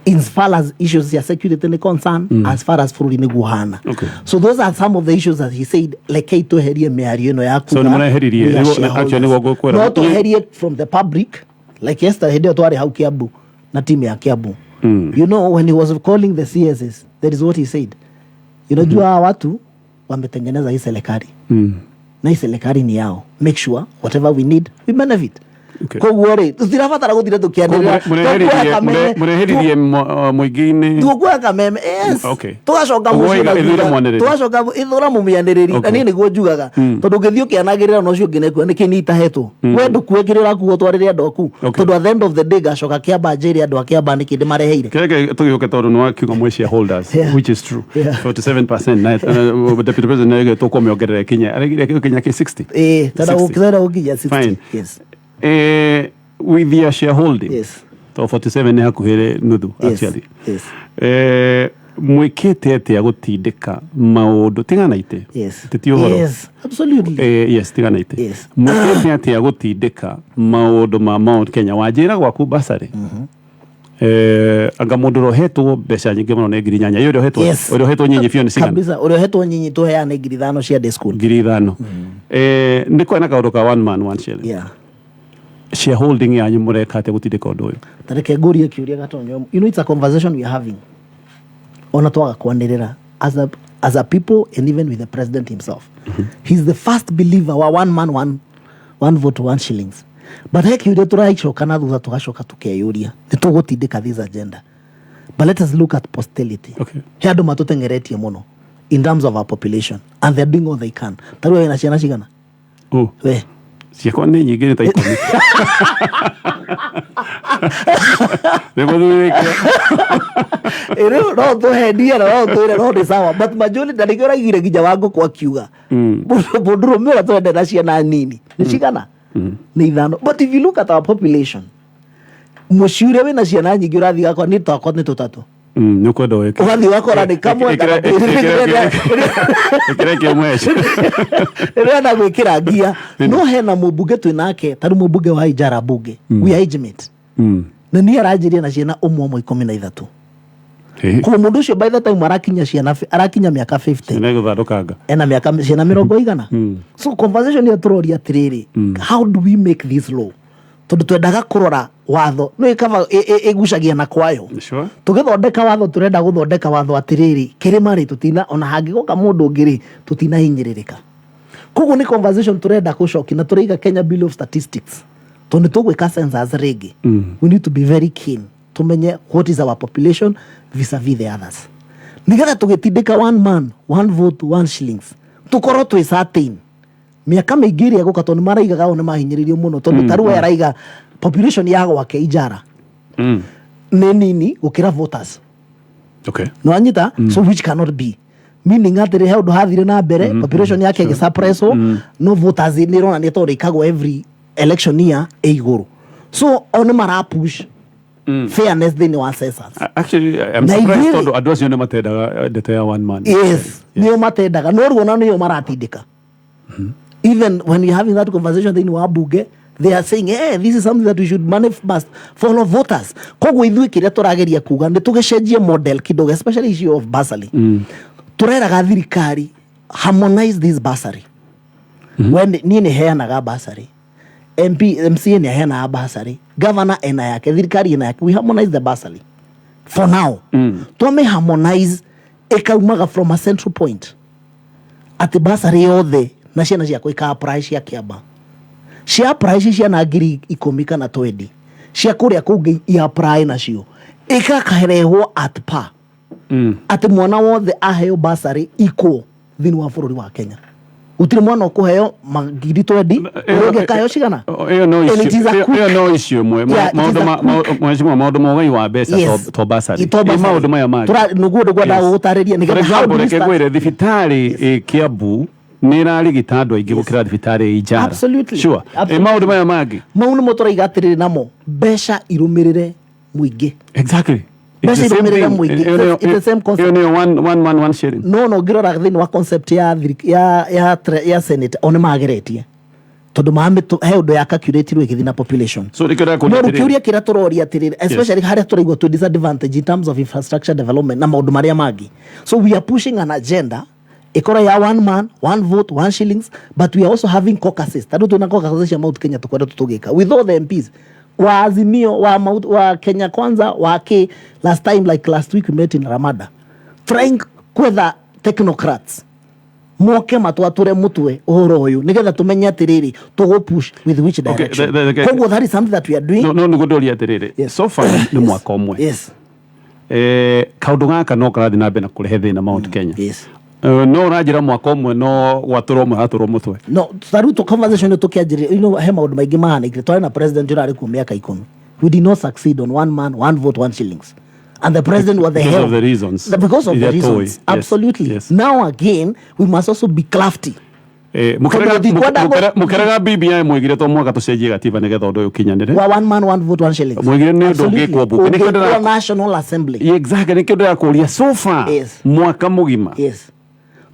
in as far as issues ya security ni concern, as far as bũrũri nĩguo ũhana. So those are some of the issues that he said, rekei tweherie mĩario ĩno ya So kuga nĩ mũreheririe, we are actually shareholders. nĩguo ngũkwĩra. No tweherie from the public. Like yesterday, hĩndĩ ĩyo twarĩ hau Kiambu na team ya Kiambu, you know, when he was calling the CSs, that is what he said. Unajua hawa watu wametengeneza hii serikali na hii serikali ni yao. Make sure whatever we need, we benefit. Koguo rĩ, tũtirabatara gũtira tũkĩanĩrĩra. Mũreheririe mũingĩ-inĩ. Tukuoya kameme, yes. Tugacoka Ũguo mũciĩ na ithũra thutha. mwanĩrĩri. Tugacoka ithũra mũmĩanĩrĩri. Na niĩ nĩguo njugaga, tondũ ũngĩthiĩ ũkĩanagĩrĩra na ũcio ũngĩ nĩkuo nĩkĩ niĩ itahetwo, we ndũkue kĩrĩa ũrakuo twarĩre andũ aku. Tondũ at the end of the day ngacoka Kĩamba njĩre andũ a Kĩamba nĩkĩ ndĩmareheire. Kĩrĩa tũgĩũke, tondũ nĩ wakiuga mwĩ shareholders, which is true, 47%, na deputy president nĩ tũkũmĩongerera kinya aregire kinya kĩ 60. Ĩĩ, 60. tena gũkinya 60. Fine. Yes. With your shareholding, to 47 nĩ hakuhĩ nuthu actually. Mwĩkĩte atĩa gũtindĩka maũndũ tigana ite titi ũhoro? Yes, absolutely. Yes, tigana ite. Mwĩkĩte atĩa gũtindĩka maũndũ ma Mount Kenya? Wanjĩra gwaku basarĩ, anga mũndũ ũrĩa ũhetwo mbeca nyingĩ mũno nĩ 8,000. Ĩyo ũrĩa ũhetwo, ũrĩa ũhetwo nyinyi biũ nĩ cigana? Kabisa, ũrĩa ũhetwo nyinyi tũheane 5,000 cia day school. 5,000. Nĩ kwena kaũndũ ka one man one shilling. Shareholding yanyu, mũreka atĩa gũtindĩka ũndũ ũyũ? Tareke ngũrie kĩũria, Gatonyo. You know, it's a conversation we are having ona twaga kwanĩrĩra as a, As a people and even with the president himself. He's the first believer wa one man, one vote, one shillings. But he kiuria tũracoka na thutha, tũgacoka tũkeyũria nĩ tũgũtindĩka this agenda, but let us look at posterity. He andũ matũteng'eretie mũno in terms of our population, and they're doing all they can. Tarĩu wĩna ciana cigana? Oh. We? Ciakwa nĩ nyingĩ, nĩ ta 10. Nĩ mũthurĩke. Rĩu no tũhenie na no twĩre no nĩ sawa, but majority, na nĩkĩo ũraiguire nginya Wangũkũ akiuga mũndũrũme ũrĩa twende na ciana nini nĩ cigana, nĩ ithano. But if you look at our population, mũciĩ ũrĩa wĩna ciana nyingĩ, ũrathiĩ gakwa nĩ twakwa nĩ tũtatũ. Nĩ ũkwenda wĩke. Ũgathiĩ ũgakora nĩ kamwe. Ĩkĩre kĩmwe. Rĩrenda gwĩkĩra ngia no hena mũmbunge twĩ nake, tarĩu mũmbunge wa Ijara bunge, we are age mate, na niĩ aranjĩria na ciana ũmwe ũmwe 13. Koguo mũndũ ũcio by the time arakinya ciana, arakinya mĩaka 50, Nĩ gũthandũkanga. Ena mĩaka ciana mĩrongo igana. So conversation ĩyo tũroria atĩrĩrĩ, how do we make this law? Tondũ twendaga kũrora watho no ĩkaba ĩgucagia na kwayo. Tũgĩthondeka watho, tũrenda gũthondeka watho atĩrĩrĩ, kĩrĩma rĩ, tũtina ona hangĩgoka mũndũ ũngĩ rĩ, tũtinahinyĩrĩrĩka. Koguo nĩ conversation tũrenda gũcokia, na tũraiga Kenya Bureau of Statistics, tondũ nĩ tũgwĩka census rĩngĩ. We need to be very keen tumenye what is our population vis-a-vis the others, nigetha tũgĩtindĩka one man, one vote, one shillings, tũkorwo twĩ certain mĩaka mĩingĩ ĩrĩa ĩgũka, tondũ nĩ maraigaga o nĩ mahinyĩrĩrio mũno, tondũ ta rĩu we araiga population ya gwake Ijara nĩ nini gũkĩra voters. Nĩwanyita? So which cannot be, meaning atĩrĩ, he ũndũ hathire na mbere, population yake ĩgĩsuppresswo, no voters nĩ ĩronania tondũ ĩkagwo every election year ĩ igũrũ, so o nĩ marapush fairness thĩinĩ wa census. Actually, I'm Na surprised, tondũ andũ acio nĩ matendaga ndeto ya one man. Yes, nĩo matendaga, no rĩu ona nĩo maratindĩka. Even when you're having that conversation thĩinĩ wa bunge, they are saying, "Hey, this is something that we should money must follow voters." Koguo ithuĩ kĩrĩa tũrageria kuga nĩ tũgĩcenjie model kidogo, especially issue of bursary. Tũreraga thirikari, harmonize this bursary. When niĩ nĩ heanaga bursary, MP, MCA nĩ aheanaga bursary, governor ena yake, thirikari ena yake, we harmonize the bursary for now. Twame harmonize, ĩkaumaga from a central point, atĩ bursary yothe na ciana ciakwa ika apply, cia Kĩamba cia apply ci ciana 10,000 kana 20, cia kũrĩa kũngĩ i apply nacio, ĩkakarehwo at par, atĩ mwana wothe aheo bursary equal thĩinĩ wa bũrũri wa Kenya. Gũtirĩ mwana ũkũheo magiri 20, ũrĩa ũngĩ akaheo cigana. Ĩyo no And it is a ĩyo no issue ĩmwe. Yeah, it is Maũndũ a mheshimiwa, maũndũ ma ũgai wa mbeca, to bursary. To Ĩ bursary. maũndũ maya mangĩ. Nĩguo ndĩkwenda gũgũtarĩria For nĩgetha how example, do we reke start? ngwĩre, thibitarĩ ĩ Kiambu nĩ ĩrarigita andũ aingĩ gũkĩra thibitarĩ ĩ Ijara. Sure. Ĩ maũndũ maya mangĩ? Mau nĩmo tũraiga atĩrĩrĩ, namo mbeca irũmĩrĩre mũingĩ. It's Mbeca the same irũmĩrĩre thing. mũingĩ. Ĩyo nĩyo- It's the same concept. Ĩyo nĩyo one man, one shilling. No ngĩrora thĩinĩ wa concept ya ya senate, o nĩ mageretie, tondũ mamĩtũ he ũndũ ya calculatirwo ĩgĩthiĩ na population. So nĩkĩo ndakũria No atĩrĩrĩ. kĩũria kĩrĩa tũroria atĩrĩrĩ, especially harĩa tũraigua twĩ disadvantage in terms of infrastructure development na maũndũ marĩa mangĩ, so we are pushing an agenda ĩkorwo ya one man, one vote, one shillings, but we are also having caucuses. Tarĩu twĩna caucuses cia Mount Kenya, tũkoretwo tũgĩka with all the MPs wa Azimio, wa Mount, wa Kenya Kwanza, wa K. Last time, like last week, we met in Ramada trying kwetha technocrats moke matwatũre mũtwe ũhoro ũyũ, nĩgetha tũmenye atĩrĩrĩ, tũgũ push with which direction. Koguo that is something that we are doing. No nĩguo ndoria atĩrĩrĩ, so far nĩ mwaka ũmwe. Kaũndũ gaka no karathiĩ na mbere na kũrehe thĩna Mount Kenya. No ũranjĩra mwaka ũmwe no gwatũrwo ũmwe hatũrwo mũtwe? No tarĩu tũ conversation ĩyo tũkĩanjĩrĩria, he maũndũ maingĩ mahanĩkire. Twarĩ na president ũrarĩ kuo mĩaka 10. We did not succeed on one man, one vote, one shillings, and the president was the Because hell of the reasons. Because of the Iria tũĩ. reasons. Absolutely. Now again, we must also be crafty. Tondũ ndikwenda Mũkĩrega BBI, mwĩgire to mwaka tũcenjie gatiba nĩgetha ũndũ ũyũ ũkinyanĩre. Wa one man, one vote, one shillings. Mwĩgire nĩ ũndũ Absolutely. ũngĩkwo bunge. Nĩkĩo Ũngĩkwo National Assembly. Yeah, exactly, nĩkĩo ndĩrakũria, so far mwaka mũgima, Yes,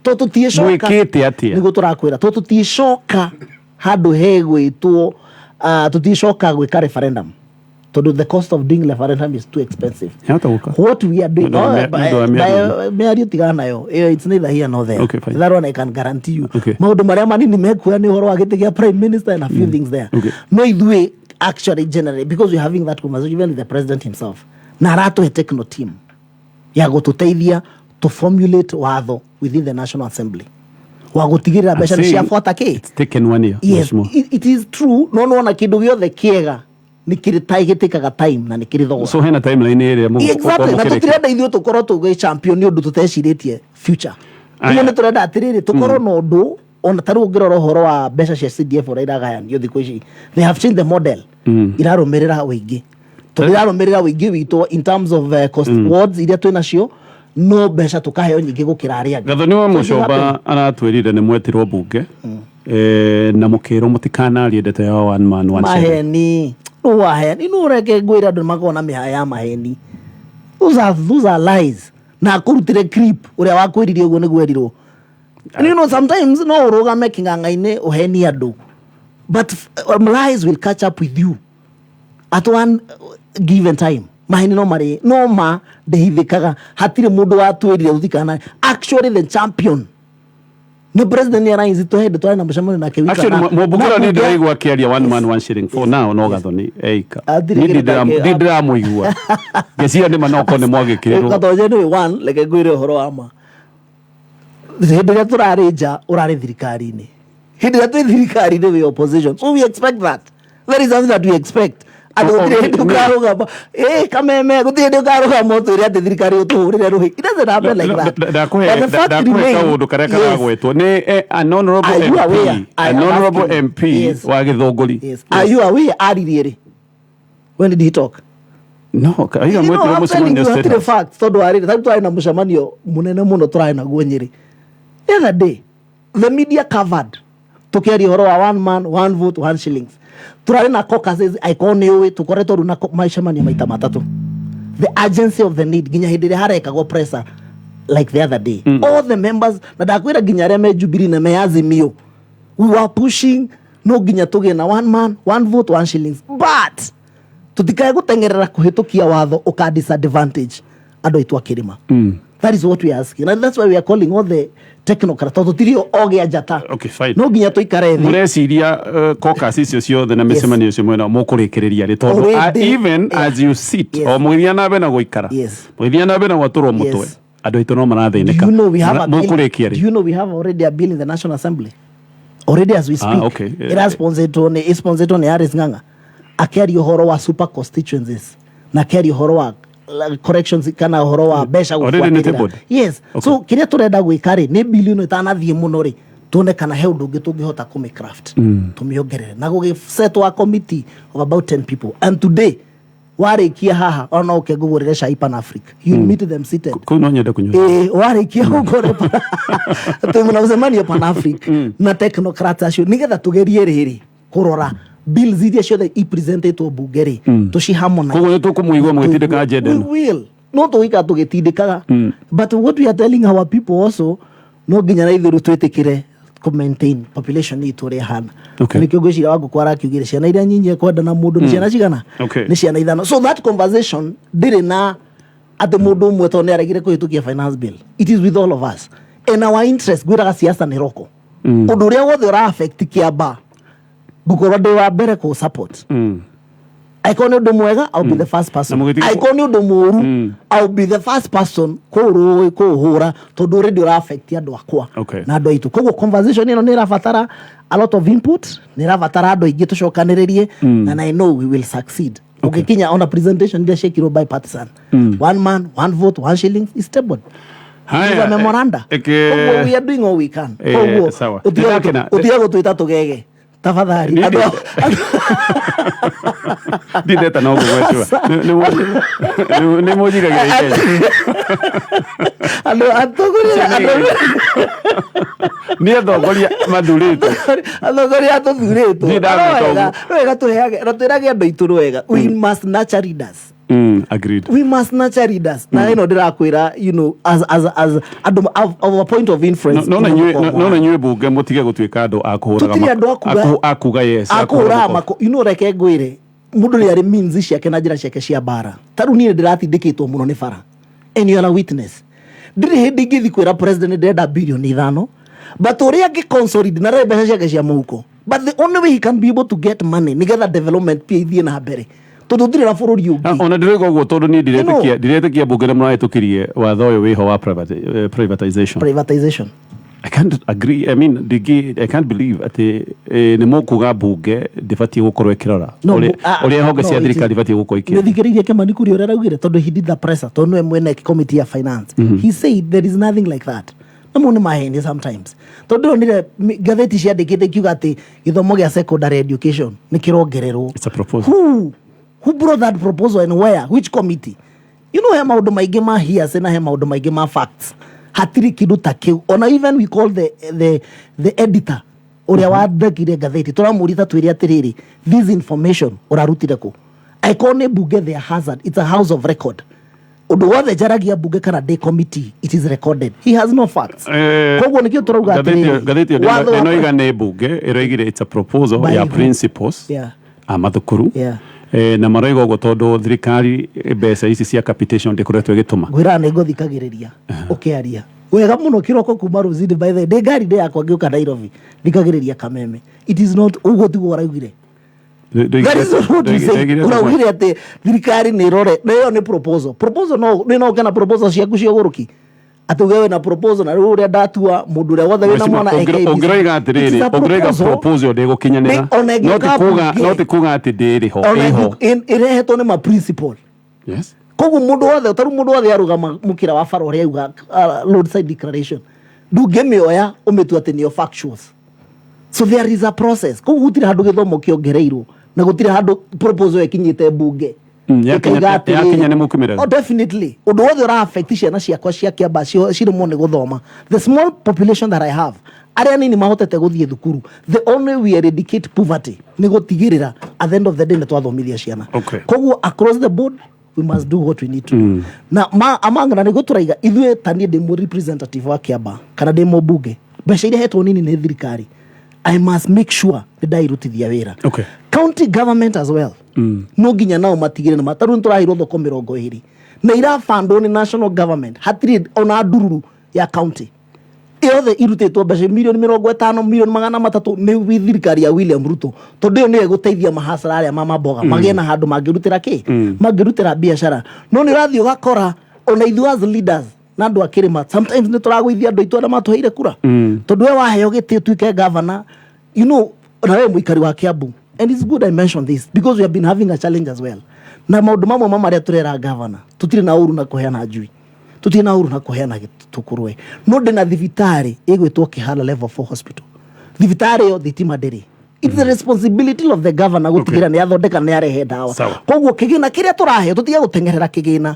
to tũtiĩcoka. Mwĩkĩte atĩa? Nĩguo tũrakwĩra, to tũtiĩcoka handũ hegwĩtwo, tũtiĩcoka gwĩka referendum, tondũ the cost of doing referendum is too expensive. Yahota gũka. What we are doing Nĩ ũndũ wa No, nĩ ũndũ wa mĩario. mĩario tigana nayo ĩyo, it's neither here nor there. Okay, fine. That one I can guarantee you. Maũndũ marĩa manini mekuoya nĩ ũhoro wa gĩtĩ gĩa prime minister and a few things there. No ithuĩ actually, generally, because we're having that conversation even with the president himself, na aratũhe techno team ya gũtũteithia. To formulate watho within the National Assembly wa gũtigĩrĩra mbeca nĩ Saying ciabuata kĩ. It's taken one year. Yes. Mheshimiwa. It is true, no nĩwona kĩndũ gĩothe kĩega nĩ kĩrĩ gĩtĩkaga time na nĩ kĩrĩ thogora. So hena timeline ĩrĩa Exactly, na mũkĩrĩkia. tũtirenda ithuĩ tũkorwo tũgĩ champion nĩ ũndũ tũtecirĩtie future. Aya. Koguo nĩ tũrenda atĩrĩrĩ, tũkorwo na ũndũ ona tarĩu ũngĩrora ũhoro wa mbeca cia CDF ũrĩa iragayanio thikũ ici, they have changed the model. Irarũmĩrĩra wĩingĩ, tondũ irarũmĩrĩra wĩingĩ witũ in terms of cost wards iria twĩ nacio, no mbeca tũkaheo nyingĩ gũkĩra arĩa angĩ. Gathoni wa So it Mũcomba happen. aratwĩrire nĩ mwetirwo mbunge na mũkĩrwo mũtikanarie ndeto ya one man one shilling. Maheni nũ waheni nũ? Reke ngwĩre, andũ nĩmakoragwo na mĩhaya ya maheni. Those are lies. Na akũrutire clip ũrĩa wakwĩrire ũguo nĩguo erirwo. And sometimes no ũrũgame kĩng'ang'a-inĩ ũhenie andũ, but lies will catch up with you at one given time. Maheni no marĩ no ma ndĩhithĩkaga. Hatirĩ mũndũ watwĩrire tũtikana. Actually, the champion nĩ president nĩ arainzi hĩndĩ twarĩ na mũcemanio nake wika Actually, mũmbunge ũrĩa niĩ na ndĩraigua akĩaria one man one shilling for now no Gathoni eika. Hatirĩ Niĩ kĩndũ ta ndĩ ndĩramũigua ngeciria nĩ ma no korwo nĩ mwagĩkĩrĩrwo. Gatonye nĩ one. Reke ngwĩre ũhoro wa ma, hĩndĩ ĩrĩa tũrarĩ nja ũrarĩ thirikari-inĩ, hĩndĩ ĩrĩa twĩ thirikari-inĩ wĩ opposition, so we expect that. That is something that we expect, atĩ gũtirĩ hĩndĩ ũkarũgama ĩ kameme, gũtirĩ hĩndĩ ũkarũgama ũtwĩre atĩ thirikari ũtũhũrĩre rũhĩ. It doesn't happen like that. Ndakũhe But the fact ndakũhe remains- kaũndũ karĩa Yes. karagwetwo nĩ an honorable Are you aware? MP, I an am honorable asking. MP Yes. wa Gĩthũngũri. Yes. Are you aware aririe rĩ? When did he talk? No, aiga You know, mwetirwo I'm telling mũcemanio you, State hatirĩ House. facts, tondũ warĩrĩ tarĩu twarĩ na mũcemanio mũnene mũno tũrarĩ naguo Nyĩrĩ the other day. The media covered tukiaria ũhoro wa one man one vote one shillings. Tũrarĩ na caucuses, aikorwo nĩ ũĩ tũkoretwo rĩu na macemanio maita matatũ. The urgency of the need, nginya hĩndĩ ĩrĩa harekagwo pressure like the other day, all the members, na ndakwĩra nginya arĩa me Jubilee na me Azimio, we were pushing no nginya tũgĩe na one man one vote one shillings, but tutikae gũteng'erera kũhĩtũkia watho ũka disadvantage andũ aitũ a kĩrĩma. That is what we are asking, and that's why we are calling all the technocrats, tondũ tũtirĩ ogĩ a njata. Okay, fine. No nginya tũikare thĩ. Mũreciria caucus icio ciothe na mĩcemanio icio mwena mũkũrĩkĩrĩria rĩ? Tondũ Already, even as you sit, o mũgĩthiĩ na mbere na gũikara, mũgĩthiĩ na mbere na gwatũrwo mũtwe, andũ aitũ no marathĩnĩka. Do you know we have a bill? Mũkũrĩkia Do rĩ? you know we have already a bill in the National Assembly already as we speak? Okay. Ĩra sponsored nĩ Harris Ng'ang'a, akĩaria ũhoro wa super constituencies na akĩaria ũhoro wa corrections kana ũhoro wa mbeca Already nĩ gũbuatĩrĩra. tabled? Yes. Okay. So kĩrĩa tũrenda gwĩka rĩ, nĩ bill ĩno ĩtanathiĩ mũno rĩ, tuone kana he ũndũ ũngĩ tũngĩhota kũmĩ craft tũmĩongerere na gũgĩ a committee of about 10 people. And today warĩkia haha, ona no ũke ngũgũrĩre cai Pan Africa, you meet them seated. Kũu no nyende kũnyua. Ĩĩ, warĩkia gũkore twĩ na mũcemanio Pan Africa na technocrats acio, nĩgetha tũgerie rĩrĩ kũrora bills iria ciothe ipresentetwo bunge rĩ, tũciharmonize. Koguo nĩ tũkũmũigua mũgĩtindĩka agenda We ĩno. will no tũgĩikara tũgĩtindĩkaga, but what we are telling our people also, no nginya na ithuĩ rĩu twĩtĩkĩre kũ maintain population itũ ũrĩa ĩhana. Nĩkĩo ngwĩciria Wangũkũ arakiugire ciana iria nyinyi ekwenda na mũndũ nĩ ciana cigana? Nĩ ciana ithano. So that conversation ndĩrĩ na atĩ mũndũ ũmwe tondũ nĩ aregire kũhĩtũkia finance bill. It is with all of us and our interest. Ngwĩraga siasa nĩ roko, ũndũ ũrĩa wothe ũra affect Kĩamba, ngũkorwo ndĩ wa mbere kũ support. Angĩkorwo nĩ ũndũ mwega, I'll be the first person. Na mũgĩtiga Angĩkorwo nĩ ũndũ mũũru, I'll be the first person kũũrũĩ kũũhũra, tondũ already ũra affect andũ akwa na andũ aitũ. Koguo conversation ĩno nĩ ĩrabatara a lot of input, nĩ ĩrabatara andũ aingĩ tũcokanĩrĩrie, and I know we will succeed. Ũgĩkinya ona presentation iria ciekirwo bipartisan, one man one vote one shilling is tabled. Haya, Is a memoranda. Koguo we are doing all we can. Koguo sawa. ũtige ũtige gũtwĩta tũgege tafadhali. Ndindeta no ũguo gwecua nĩ mũnjigagĩra ikenya. Andũ atongoria andũ Nĩ atongoria mathurĩtwo. Atongoria atũthurĩtwo. Niĩ ndagwĩta ũguo. Wega tũheage na twĩrage andũ aitũ wega, we must nurture leaders. Agreed. We must nurture leaders. Na ĩno ndĩrakwĩra, as andũ of a point of influence. No na inyuĩ bunge mũtige gũtuĩka andũ a kũhũraga Tũtirĩ andũ a kuga- a kuga yes, a akũhũraga kũhũra mako. Reke ngwĩre, mũndũ nĩ arĩ means ciake na njĩra ciake cia mbara. Ta rĩu niĩ ndĩratindĩkĩtwo mũno nĩ bara, and you are a witness. Ndirĩ hĩndĩ ingĩthiĩ kwĩra president ndĩrenda 5 bilioni, but ũrĩa angĩ consolidate na rĩ mbeca ciake cia mũhuko, but the only way he can be able to get money nĩgetha development pia ithiĩ na mbere. Tondũ tũtirĩ na bũrũri ũngĩ. Ona ndĩroiga ũguo tondũ niĩ ndiretĩkia mbunge nĩ mũrahĩtũkirie watho ũyũ wĩho wa privatization. Privatization. I can't agree. I mean, I can't believe atĩ nĩ mũkuga mbunge ndĩbatiĩ gũkorwo ĩkĩrora No, ũrĩa honge no, cia it thirikari ibatiĩ gũkorwo ikĩra. Nĩthikĩrĩirie Kimani Kuria ũrĩa araugire, tondũ he did the presser, tondũ nĩwe mwene committee ya finance. He said there is nothing like that. Na mau nĩ maheni sometimes, tondũ ndĩronire ngathĩti ciandĩkĩte ikiuga atĩ gĩthomo gĩa secondary education nĩ kĩrongererwo. It's a proposal. Who brought that proposal and where? Which committee? He maũndũ maingĩ ma hearsay na he maũndũ maingĩ ma facts. Hatirĩ kĩndũ ta kĩu. Ona even we call the editor ũrĩa wandĩkire ngathĩti, tũramũria ta twĩre atĩrĩrĩ, this information ũrarutire kũ? Angĩkorwo nĩ mbunge, their hazard, it's a house of record. Ũndũ wothe njaragia mbunge kana ndĩ committee, it is recorded. He has no facts. Koguo nĩkĩo tũrauga atĩrĩrĩ, Ngathĩti ĩyo watho wa ndĩnoiga nĩ mbunge ĩroigire it's a proposal By ya who? principals a mathukuru. Na maroiga ũguo tondũ thirikari mbeca ici cia capitation ndĩkoretwo ĩgĩtũma. Ngwĩraga nĩ ngũthikagĩrĩria ũkĩaria wega mũno kĩroko kuma rũcinĩ. By the way, ndĩ ngari-inĩ yakwa ngĩũka Nairobi, thikagĩrĩria Kameme. It is not ũguo, tiguo ũraugire. That is not what you said. Ũraugire atĩ thirikari nĩ ĩrore na ĩyo nĩ proposal. Proposal, no nĩ no ũke na proposal ciaku cia ũgũrũki, atĩ uge wĩna proposal na rĩu ũrĩa ndatua mũndũ ũrĩa wothe wĩna mwana eke ABC. Ũngĩroiga It is atĩrĩrĩ, a ũngĩroiga proposal. proposal ndĩgũkinyanĩra, Ona ĩngĩũka mbunge. no ti kuga atĩ ndĩrĩ ho. Ona Ĩho. ĩrehetwo nĩ ma principal. Koguo mũndũ wothe, tarĩu mũndũ wothe arũgama mũkĩra wa bara ũrĩa auga roadside declaration, ndũngĩmĩoya ũmĩtue atĩ nĩyo factuals. So there is a process. Koguo gũtirĩ handũ gĩthomo kĩongereirwo na gũtirĩ handũ proposal ĩkinyĩte mbunge. Ĩkoiga atĩrĩrĩ, Yakinya nĩ mũkũmĩrega. Oh, definitely. Ũndũ wothe ũra affect ciana ciakwa cia Kĩamba cirũmwo nĩ gũthoma, the small population that I have, arĩa nini mahotete gũthiĩ thukuru, the only we eradicate poverty nĩ gũtigĩrĩra at the end of the day nĩ twathomithia ciana. Koguo across the board we must do what we need to do. Na ma among na nĩguo tũraiga ithuĩ, ta niĩ ndĩ mũ representative wa Kĩamba kana ndĩ mũmbunge, mbeca iria hetwo nini nĩ thirikari, I must make sure nĩ ndairutithia wĩra. County government as well, no nginya nao matigĩre na tarĩu nĩ tũraheirwo thoko 20 na irabandwo nĩ national government, hatirĩ ona ndururu ya county. Yothe irutĩtwo mbeca mirioni 50, mirioni 300 nĩ thirikari ya William Ruto, tondũ ĩyo nĩyo ĩgũteithia mahasara arĩa ma mamboga magĩe na handũ mangĩrutĩra kĩ mangĩrutĩra biacara. No nĩ ũrathiĩ ũgakora ona ithuĩ as leaders na andũ a kĩrĩma sometimes nĩ tũragũithia andũ aitũ arĩa matũheire kura, tondũ we waheo gĩtĩ ũtuĩke governor, na we mũikari wa Kiambu, and it's good I mention this because we have been having a challenge as well na maũndũ mamwe ma marĩa tũrera governor. Tũtirĩ na ũru na kũheana njui, tũtirĩ na ũru na kũheana tũkũrwe, no ndĩ na thibitarĩ ĩgwĩtwo Kĩhara Level 4 Hospital. Thibitarĩ ĩyo thitima ndĩrĩ. It's the responsibility of the governor gũtigĩrĩra nĩ athondeka, nĩ arehe ndawa. Sawa. Koguo kĩgĩna kĩrĩa tũraheo, tũtige gũteng'erera kĩgĩna.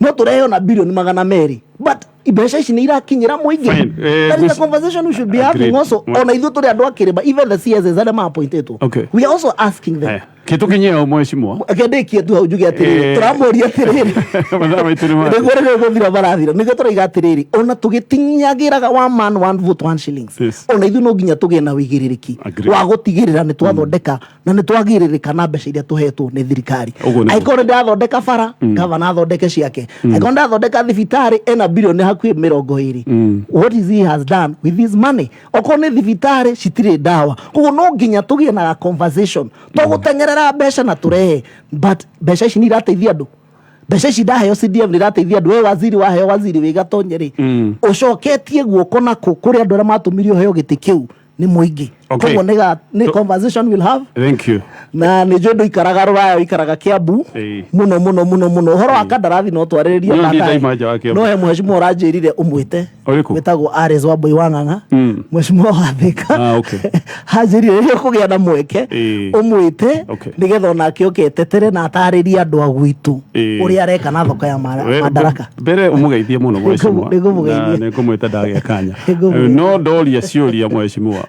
No tũrehe ona birioni 200, but mbeca ici nĩ irakinyĩra mũingĩ? Fine. That is the conversation we should be having. Agreed. Also, ona ithuĩ tũrĩ andũ a kĩrĩma, even the CSs arĩa maappointĩtwo, we are also asking them. Haya. Kĩtũkinyie o mheshimiwa. Kendĩkie tu hau njuge atĩrĩrĩ, tũramũria atĩrĩrĩ, Mathaa maitũ nĩ nĩguo rĩrĩ gũthira marathira, nĩguo tũraiga atĩrĩrĩ, ona tũgĩtinyagira one man one vote one shillings, ona ithuĩ no nginya tũgĩe na wĩigĩrĩrĩki wa gũtigĩrĩra nĩ twathondeka na nĩ twagĩrĩrĩka na mbeca iria tũhetwo nĩ thirikari. Ũguo nĩguo. Angĩkorwo nĩ ndĩrathondeka bara, gavana athondeke ciake. Angĩkorwo ndĩrathondeka thibitarĩ, ena birioni hakuhĩ 20, what is he has done with this money? Okorwo nĩ thibitarĩ citirĩ ndawa. Koguo no nginya tũgĩe na conversation to gũteng'erera mbeca na tũrehe, but mbeca ici nĩ irateithia andũ? Mbeca ici ndaheo CDF nĩ irateithia andũ? We waziri waheo waziri wĩ gatonye rĩ, ũcoketie guoko nakũ kũrĩ andũ arĩa matũmire ũheo gĩtĩ kĩu nĩ mũingĩ? Koguo nĩ conversation we'll have. Thank you. Na nĩ njũĩ ndũikaraga rũraya, ũikaraga Kiambu mũno mũno mũno mũno. Ũhoro wa kandarathi no twarĩrĩrie No, niĩ baadaye. ndaima nja wa Kiambu. No he mheshimiwa ũranjĩrire ũmwĩte Ũrĩkũ? wĩtagwo Ares Wambui wa Ng'ang'a, mheshimiwa wa Thika. Hanjĩrire rĩrĩa ũkũgĩa na mweke ũmwĩte nĩgetha onake oke etetere na atarĩrie andũ a gwitũ ũrĩa areka na thoko ya Madaraka. Mbere ũmũgeithie mũno mheshimiwa. Nĩngũmũgeithia. Na nĩngũmwĩta ndagĩa kanya. Nĩngũmũgeithia. No ndoria ciũria mheshimiwa,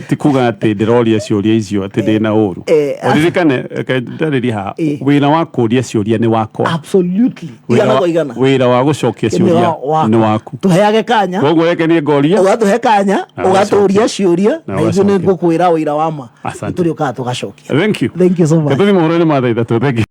ti kuga atĩ ndĩroria ciũria icio atĩ ndĩna ũru. Ũririkane, reke ndarĩrie haha, wĩra wa kũria ciũria nĩ wakwa. Absolutely, igana kwa igana. Wĩra wa gũcokia Nĩ ciũria waku. nĩ waku. Tũheage kanya. Koguo reke niĩ ngoria. Ũgatũhe kanya, Na ũgatũria ciũria Na na ithuĩ nĩ ũgacokia. ngũkwĩra ũira wa ma. Asante. Tũrĩũkaga tũgacokia. Thank you. Thank you so much. Gĩtũthi mohoro-inĩ ma thaa 3. Thank you.